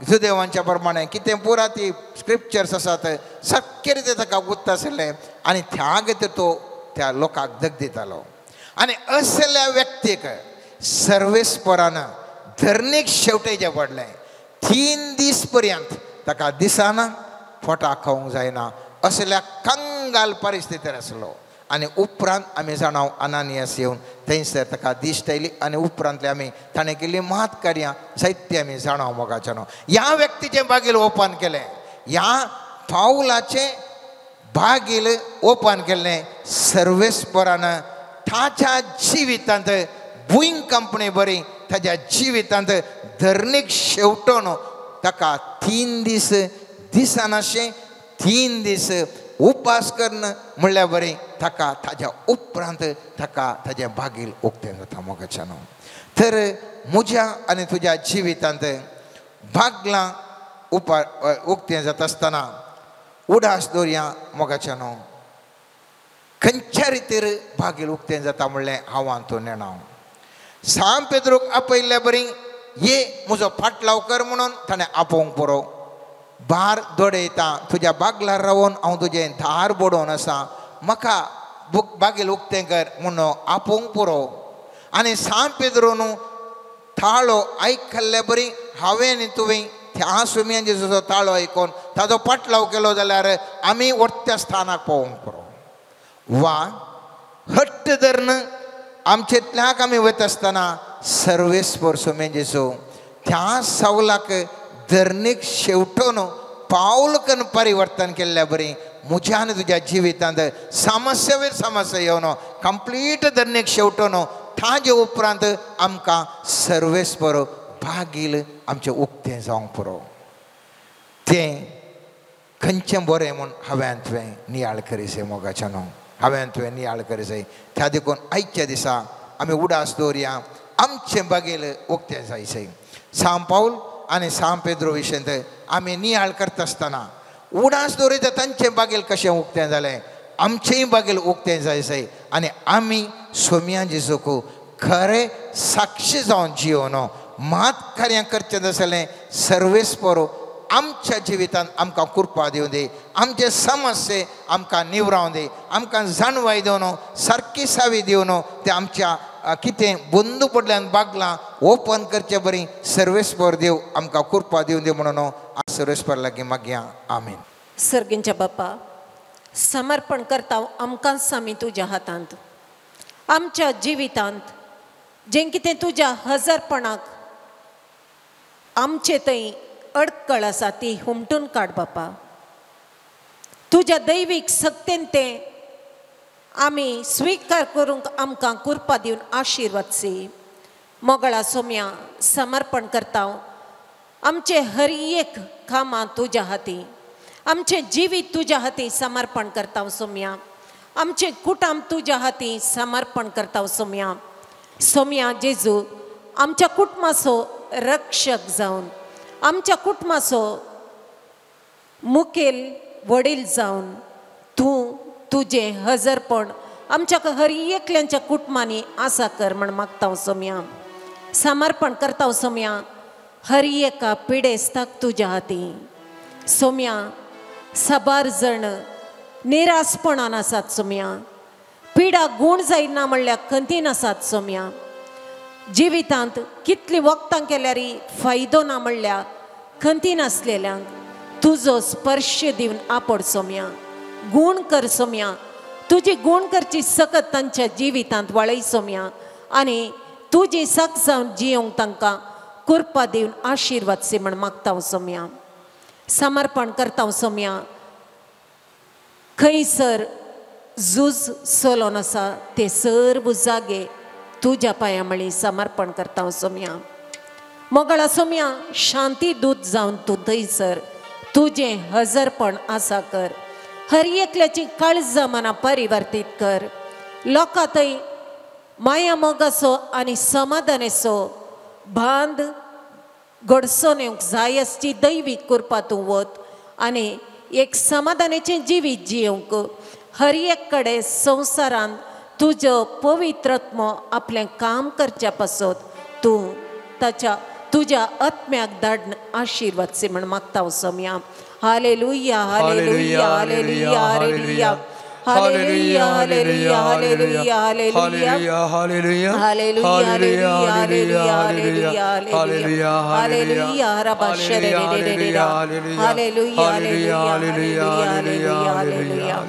जुदेवांच्या प्रमाणे कितें पुरा ती स्क्रिप्चर्स आसात सारकें तें ताका गुत्त आशिल्लें आनी त्या खातीर तो त्या लोकांक दग दितालो. आनी असल्या व्यक्तीक सर्वेस्परान धरणीक शेवटेचें पडलें. 3 दीस पर्यंत ताका दिसना, पोटाक खावंक जायना, असल्या कंगाल परिस्थितीर आसलो. आनी उपरांत आमी जाणाव अनानियास येवन थंयसर ताका दिश्ट आयली आनी उपरांतले आमी ताणें केल्ली मात कार्यां जायती आमी जाणाव मोगाच्यानो. ह्या व्यक्तीचें बागील ओपन केलें, ह्या पावलाचें बागील ओपन केल्लें सर्वेस्परान ताच्या जिवितांत भूंय कंपनी बरी ताच्या जिवितांत धरणीक शेवटोन ताका 3 दीस दिसनाशें 3 दीस उपास करून म्हणल्यार बरी ताका ताज्या उपरांत ताका ताजें बागील उक्तें जाता मोगाच्यानो. तर म्हज्या आनी तुज्या जिवितांत बागलां उक्तें जाता आसतना उडास दवरया मोगाच्यानो, खंयच्या रितीर बागील उक्तें जाता म्हणलें हांव तूं नेणा. सांत पेद्रूक आपयल्ल्या बरी ये म्हजो फाटलाव कर म्हणून ताणें आपोवंक पुरो. भार दोडयता तुज्या बागलार रावन हांव तुजें धार बडोवन आसा, म्हाका बागील उक्तें कर म्हणून आपोवंक पुरो. आनी सांत पेद्रून थाळो आयकल्ले बरी हांवें आनी तुवें त्या सुमयान जेजूचो ताळो आयकून ताजो पाटलाव केलो जाल्यार आमी वरत्या स्थानाक पावोवंक पुरो. वा हट्ट धरून आमचेंतल्याक आमी वयता आसतना सर्वेस्पर सुमयान जेजू त्या सावलाक धरणीक शेवटोन पावल करून परिवर्तन केल्ल्या बरी म्हज्या आनी तुज्या जिवितांत समस्या वयर समस्या येवन कंप्लीट धरणीक शेवटोन ताजे उपरांत आमकां सर्वेस्पर बागील आमचें उक्तें जावंक पुरो. तें खंयचें बरें म्हूण हांवें तुवें नियाळ करी जाय मोगाच्यानो, हांवें तुवें नियाळ करी जाय. त्या देखून आयच्या दिसा आमी उडास दवरया आमचें बागील उक्तें जाय जाय. सांत पावल आनी सांत पेद्रो विशयांत आमी नियाळ करता आसतना उडास दवरिता तांचें बागील कशें उक्तें जालें आमचेंय बागील उक्तें जाय जाय आनी आमी सोम्या जेजूक खरें साक्षी जावन जियोन मात कार्यां करचें नासलें सर्वेस्पर आमच्या जिवितांत आमकां कृपा दिवं दी, आमचे समस्ये आमकां निवरावं दी, आमकां जाणवाय दिवन सारकी सावी दिवन ते आमच्या कितें बंद पडल्यान बागलां ओपन करचे बरी सर्वेस्पर देव आमकां कृपा दिवं दी म्हणून सर्वेस्पर लागीं मागया. आमीन. सर्गींच्या बापा, समर्पण करता आमकांच आमी तुज्या हातांत. आमच्या जिवितांत जें कितें तुज्या हजरपणाक आमचे थंय अडकळ आसा ती हुमटून काड बापा. तुज्या दैवीक सक्तेन तें आमी स्विकार करूंक आमकां कृपा दिवन आशिर्वाद सी. मोगळा सोम्या, समर्पण करता आमचे हर एक कामां तुज्या हाती, आमचें जिवीत तुज्या हाती समर्पण करता सोम्या, आमचें कुटुंब तुज्या हाती समर्पण करता सोम्या. सोम्या जेजू आमच्या कुटुंबाचो रक्षक जावन, आमच्या कुटुंबाचो मुखेल वडील जावन तूं तुजें हजरपण आमच्या हर एकल्यांच्या कुटुंबांनी आसा कर म्हण मागता सोम्या. समर्पण करता सोम्या हर एका पिडेस्ताक तुज्या हाती. सोम्या साबार जण निरासपणान आसात सोम्या, पिडा गूण जायना म्हणल्यार खंतीन आसात सोम्या. जिवितांत कितली वखदां केल्यार फायदो ना म्हणल्यार खंतीन आसलेल्यांक तुजो स्पर्श दिवन आपड सोम्या, गूण कर सोम्या. तुजी गूण करची सकत तांच्या जिवितांत वाळय सोम्या आनी तुजी सक जावन जियोंक तांकां कृपा दिवन आशिर्वाद सी म्हण मागता सोम्या. समर्पण करता सोम्या खंयसर झूज चलोन आसा ते सर्व जागे तुज्या पांया मळी समर्पण करता सोम्या. मोगळा सोम्या, शांती दूत जावन तूं थंयसर तुजें हजरपण आसा कर. हर एकल्याची काळजां मनां परिवर्तीत कर. लोकां थंय माया मोगाचो आनी समाधानाचो बांद घडसोन येवंक जाय आसची दैवीक कृपा तूं वत आनी एक समाधानाचें जिवीत जियोवंक हर एक कडेन संवसारांत तुजो पवित्रत्म आपलें काम करच्या पासत तूं ताच्या तुज्या आत्म्याक धाडून आशिर्वाद सी म्हण मागता Saumya. Hallelujah, hallelujah, hallelujah, hallelujah, hallelujah, hallelujah, hallelujah, hallelujah, hallelujah, hallelujah, hallelujah, hallelujah, hallelujah, hallelujah, रबा शरे रे रे रे, hallelujah, hallelujah, hallelujah, hallelujah, hallelujah.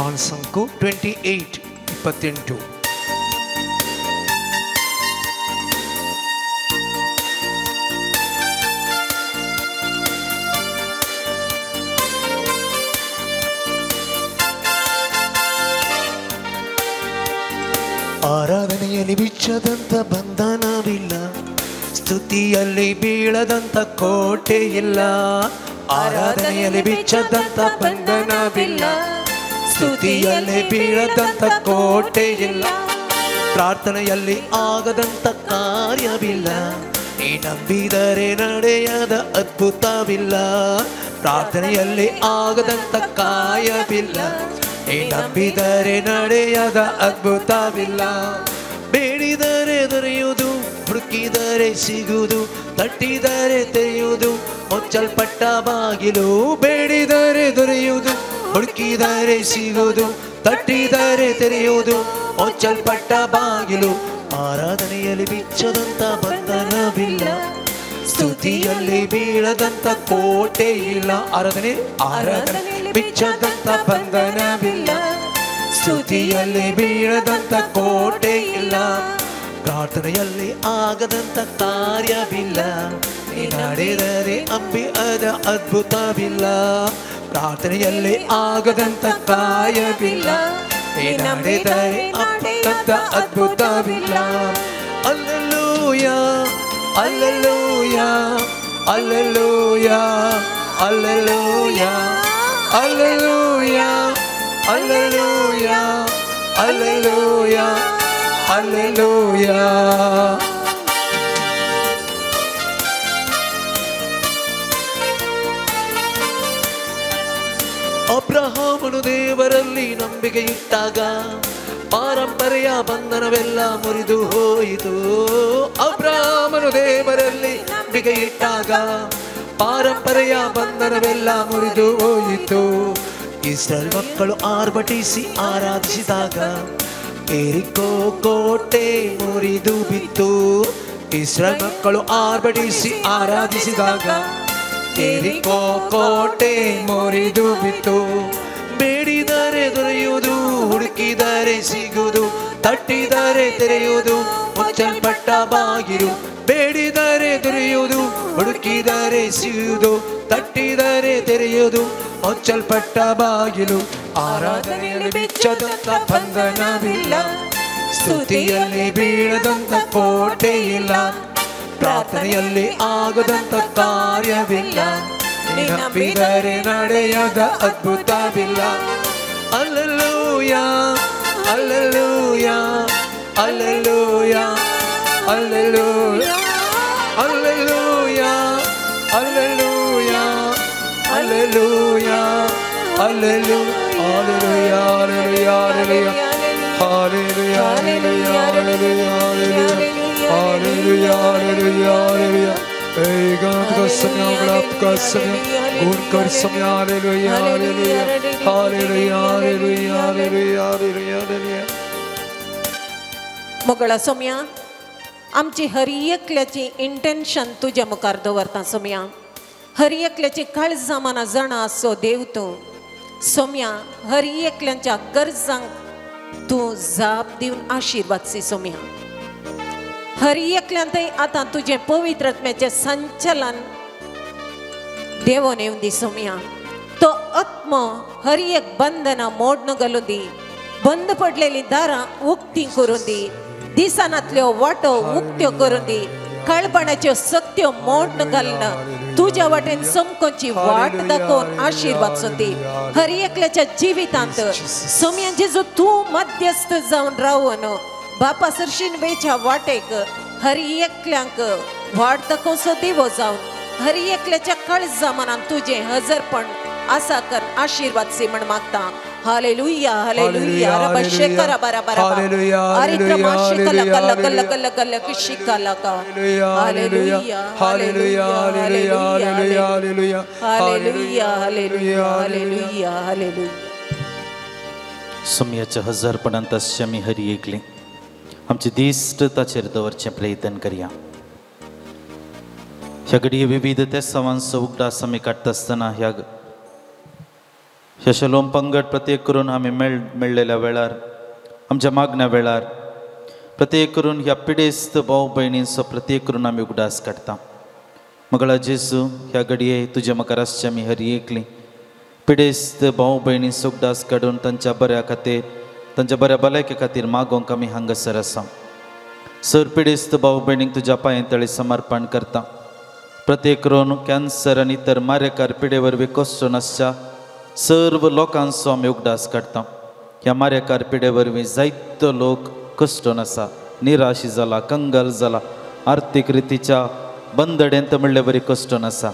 Yohan ಸಂಕು 28:28. ಆರಾಧನೆಯಲ್ಲಿ ಬಿಚ್ಚದಂತ ಬಂಧನವಿಲ್ಲ, ಸ್ತುತಿಯಲ್ಲಿ ಬೀಳದಂತ ಕೋಟೆ ಇಲ್ಲ. ಆರಾಧನೆಯಲ್ಲಿ ಬಿಚ್ಚದಂತ ಬಂಧನವಿಲ್ಲ, ಸ್ತುತಿಯಲ್ಲಿ ಬೀಳದಂತ ಕೋಟೆ ಇಲ್ಲ. ಪ್ರಾರ್ಥನೆಯಲ್ಲಿ ಆಗದಂತ ಕಾರ್ಯವಿಲ್ಲ, ನೀ ನಂಬಿದರೆ ನಡೆಯದ ಅದ್ಭುತವಿಲ್ಲ. ಪ್ರಾರ್ಥನೆಯಲ್ಲಿ ಆಗದಂತ ಕಾರ್ಯವಿಲ್ಲ, ನೀ ನಂಬಿದರೆ ನಡೆಯದ ಅದ್ಭುತವಿಲ್ಲ. ಬೇಡಿದರೆ ದೊರೆಯುವುದು, ಹುಡುಕಿದರೆ ಸಿಗುವುದು, ತಟ್ಟಿದರೆ ತೆರೆಯುವುದು ಮುಚ್ಚಲ್ಪಟ್ಟ ಬಾಗಿಲು. ಬೇಡಿದರೆ ದೊರೆಯುವುದು, ಹುಡುಕಿದರೆ ಸಿಗುವುದು, ತಟ್ಟಿದರೆ ತೆರೆಯುವುದು ಮುಚ್ಚಲ್ಪಟ್ಟ ಬಾಗಿಲು. ಆರಾಧನೆಯಲ್ಲಿ ಬಿಚ್ಚದಂತ ಬಂಧನವಿಲ್ಲ, ಸ್ತುತಿಯಲ್ಲಿ ಬೀಳದಂತ ಕೋಟೆ ಇಲ್ಲ. ಆರಾಧನೆ ಆರಾಧನೆ ಬಿಚ್ಚದಂತ ಬಂಧನವಿಲ್ಲ, ಸ್ತುತಿಯಲ್ಲಿ ಬೀಳದಂತ ಕೋಟೆ ಇಲ್ಲ. ಪ್ರಾರ್ಥನೆಯಲ್ಲಿ ಆಗದಂತ ಕಾರ್ಯವಿಲ್ಲ, ನಡೆದರೆ ಅಂಬಿ ಅದ ಅದ್ಭುತವಿಲ್ಲ. ಪ್ರಾರ್ಥನೆಯಲ್ಲಿ ಆಗದಂತ ಕಾರ್ಯವಿಲ್ಲ, ನಡೆದರೆ ಅಂಬಿದ ಅದ್ಭುತವಿಲ್ಲ. Alleluia, alleluia, alleluia, alleluia, alleluia, alleluia, alleluia, alleluia. ಅಬ್ರಹಾಮನು ದೇವರಲ್ಲಿ ನಂಬಿಕೆ ಇಟ್ಟಾಗ ಪಾರಂಪರೆಯ ಬಂಧನವೆಲ್ಲ ಮುರಿದು ಹೋಯಿತು. ಅಬ್ರಹಾಮನು ದೇವರಲ್ಲಿ ನಂಬಿಕೆ ಇಟ್ಟಾಗ ಪಾರಂಪರೆಯ ಬಂಧನವೆಲ್ಲ ಮುರಿದು ಹೋಯಿತು. ಇಸ್ರಾಯೇಲ್ ಮಕ್ಕಳು ಆರ್ಭಟಿಸಿ ಆರಾಧಿಸಿದಾಗ ಎರಿಕೋ ಕೋಟೆ ಮುರಿದು ಬಿತ್ತು. ಇಸ್ರಾಯೇಲ್ ಮಕ್ಕಳು ಆರ್ಭಟಿಸಿ ಆರಾಧಿಸಿದಾಗ ಎರಿಕೋ ಕೋಟೆ ಮುರಿದು ಬಿತ್ತು. ಬೇಡಿದರೆ ದೊರೆಯುವುದು, ಹುಡುಕಿದರೆ ಸಿಗುವುದು, ತಟ್ಟಿದರೆ ತೆರೆಯುವುದು ಮುಚ್ಚಲ್ಪಟ್ಟ ಬಾಗಿಲು. ಬೇಡಿದರೆ ದೊರೆಯುವುದು, ಹುಡುಕಿದರೆ ಸಿಗುವುದು, ತಟ್ಟಿದರೆ ತೆರೆಯುವುದು ಮುಚ್ಚಲ್ಪಟ್ಟ ಬಾಗಿಲು. ಆರಾಧನೆಯಲ್ಲಿ ಬಿಚ್ಚದಂತ ಬಂಧನವಿಲ್ಲ, ಸ್ತುತಿಯಲ್ಲಿ ಬೀಳದಂತ ಕೋಟೆ ಇಲ್ಲ. ಪ್ರಾರ್ಥನೆಯಲ್ಲಿ ಆಗದಂತ ಕಾರ್ಯವಿಲ್ಲ, ನಂಬಿದರೆ ನಡೆಯದ ಅದ್ಭುತವಿಲ್ಲ. Alleluia, alleluia, alleluia, alleluia, alleluia, alleluia, alleluia, alleluia, alleluia, alleluia, alleluia, alleluia, alleluia, alleluia, alleluia. मोगळा Saumya, आमची हर एकल्याची इंटेन्शन तुज्या मुखार दवरता सोम्या. हर एकल्याची काळजां मनां जाणा आसो देव तूं सोम्या. हर एकल्यांच्या गरजांक तूं जाप दिवन आशिर्वाद सी सोम्या. हर एकल्यान थंय आतां तुजें पवित्र आत्म्याचें संचलन देवोन येवन दी सोम्या. तो आत्मो हर एक बंधनां मोडन घालून दी, बंद पडलेलीं दारां उक्तीं करून दी, दिसनातल्यो वाटो उक्त्यो करून दी, काळपणाच्यो सक्त्यो मोडन घालून तुज्या वाटेन समकोची वाट दाखोवन आशिर्वाद सोदी. हर एकल्याच्या जिवितांत सोम्या जेजू तूं मध्यस्थ जावन रावन बापा सरशीन वेच्या वाटेक हर एकल्यांक वाट दाखोवचो दिवो जावन हर एकल्याच्या काळजा मनान तुजें हजरपण आसा कर आशिर्वाद सी म्हण मागता. हालेलुया, हालेलुया, रबा शेकरा बारा बारा हालेलुया, अरिक्रमा शिकला कल कल कल कल शिकला का. Hallelujah, hallelujah, hallelujah, hallelujah, hallelujah, hallelujah, hallelujah, hallelujah. सोम्याच्या हजारपणांत आमी हरी एकली आमची दिश्ट ताचेर दवरचें प्रयत्न करया. ह्या घडये विविध तेसावांचो उगडास आमी काडटा आसतना ह्या ह्या शलोम पंगड प्रत्येक करून आमी मेळ्ळेल्या वेळार आमच्या मागण्या वेळार प्रत्येक करून ह्या पिडेस्त भाव भयणींचो प्रत्येक करून आमी उगडास काडटा. मगळा जेजू ह्या घडये तुज्या मुखार आसचे आमी हरी एकली पिडेस्त भाव भयणींचो उगडास काडून तांच्या बऱ्या खातीर तांच्या बऱ्या भलायके खातीर मागोवंक आमी हांगासर आसा. सर पिडेस्त भाव भयणींक तुज्या पांये तळी समर्पण करता. प्रत्येक करून कॅन्सर आनी इतर मारेकार पिडे वरवीं कश्ट आसच्या सर्व लोकांचो आमी उगडास काडटा. ह्या मारेकार पिडे वरवीं जायतो लोक कश्टून आसा, निराशी जाला, कंगाल जाला, आर्थीक रितीच्या बंदडेंत म्हणले बरी कश्टून आसा.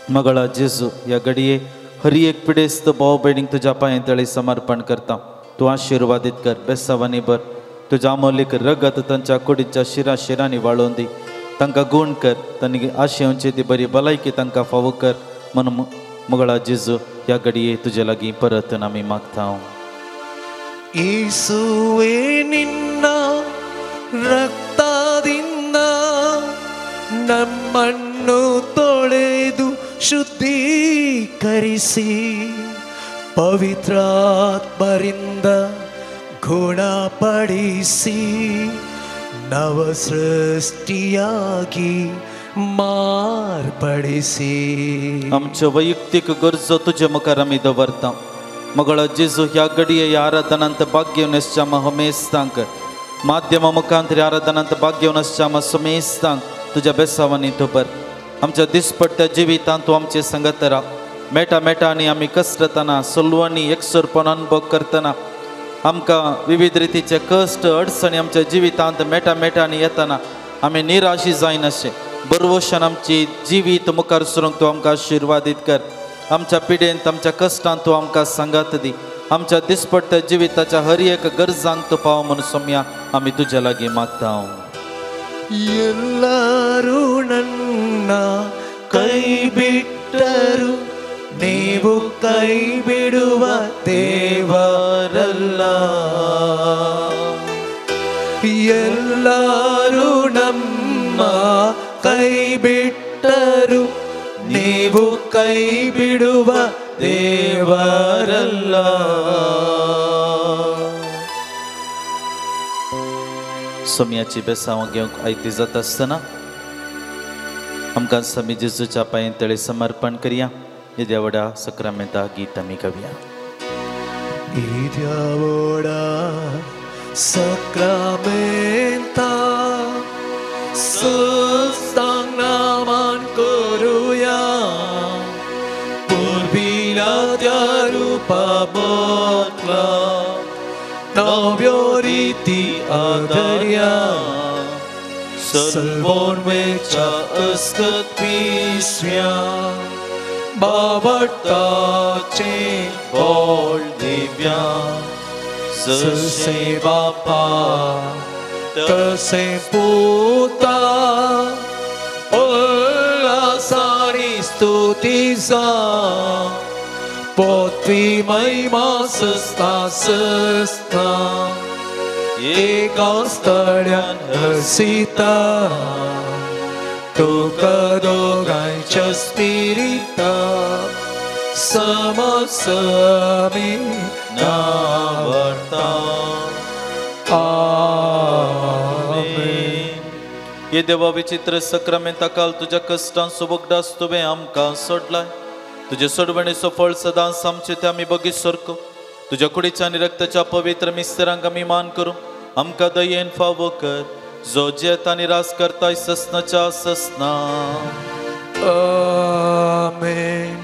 मगळा जेजू ह्या घडये हरी एक पिडेस्त भाव भयणींक तुज्या पांये तळी समर्पण करता. तूं आशिर्वादीत कर, बेसावानी भर, तुज्या अमोलीक रगत तांच्या कुडीच्या शिरा शिरांनी वाळोवन दी, तांकां गूण कर, तांणी आशेवची ती बरी भलायकी तांकां फावो कर म्हणून मगळा जेजू ह्या घडये तुजे लागीं परत आमी मागता. ಯೇಸುವೇ ನಿನ್ನ ರಕ್ತದಿಂದ ನಮ್ಮನ್ನು ತೊಳೆದು ಶುದ್ಧೀಕರಿಸಿ ಪವಿತ್ರಾತ್ಮರಿಂದ ಗುಣಪಡಿಸಿ ನವ ಸೃಷ್ಟಿಯಾಗಿ ಮಾರ್ಪಡಿಸಿ. आमच्यो वैयक्तीक गरजो तुजे मुखार आमी दवरता. मगळा जेजू ह्या घडये ह्या आराधनांत भाग घेवन आसच्या आमा हमेस्तांक माध्यमा मुखांत ह्या आराधनांत भाग घेवन आसच्या आमा समेस्तांक तुज्या बेसावांनी तूं भर. आमच्या दिसपट्ट्या जिवितांत तूं आमचे संगत राव. मेटा मेटांनी आमी कसरतना सलवांनी एकसुरपण अनुभव करतना आमकां विविध रितीचे कश्ट अडचणी आमच्या जिवितांत मेटा मेटांनी येतना आमी निराशी जायनाशे बरवशान आमची जिवीत मुखार सरूंक तूं आमकां आशिर्वादीत कर. आमच्या पिडेंत आमच्या कश्टांत तूं आमकां सांगात दी. आमच्या दिसपट्ट्या जिविताच्या हर एक गरजांक तूं पाव म्हणून सोम्या आमी तुज्या लागीं मागता. ಎಲ್ಲರೂ ನನ್ನ ಕೈ ಬಿಟ್ಟರು ನೀವು ಕೈ ಬಿಡುವ ದೇವರಲ್ಲ. ಎಲ್ಲರೂ ನಮ್ಮ ಕೈ ಬಿಟ್ಟರು ನೀವು ಕೈ ಬಿಡುವ ದೇವರಲ್ಲ. सोम्याची बेसांव घेवंक आयती जाता आसतना आमकां समी जेजूच्या पांये तळे समर्पण करया. येद्या व्हडा सक्रामेंता गीत आमी गावया. येद्या व्हडा सक्रामेंता सस्तांग नामान करुया पुर्विल्या त्या रुपा बदला नव्यो रिती आदर्या सलवोन वेच्या अस्कत पिसव्या बावटाचे बोल दिव्या जसे बापा तसे पुता उल्हासानी स्तुतीचा पोथी महिमा सस्ता सस्ता एका स्थळ्यान हसिता तुका दोगांच्या स्पिरिता समसमी नावडता. आमेन. हे देवा विचित्र सक्रामेंता काल तुज्या कश्टांचो उगडास तुवें आमकां सोडलाय. तुजे सोडवणेचो फळ सदांच आमचे ते आमी बगीत सारको तुज्या कुडीच्या आनी रक्ताच्या पवित्र मिस्तरांक आमी मान करूं. आमकां दयेन फावो कर जो जेत आनी रास करताय ससनाच्या ससना. आमेन.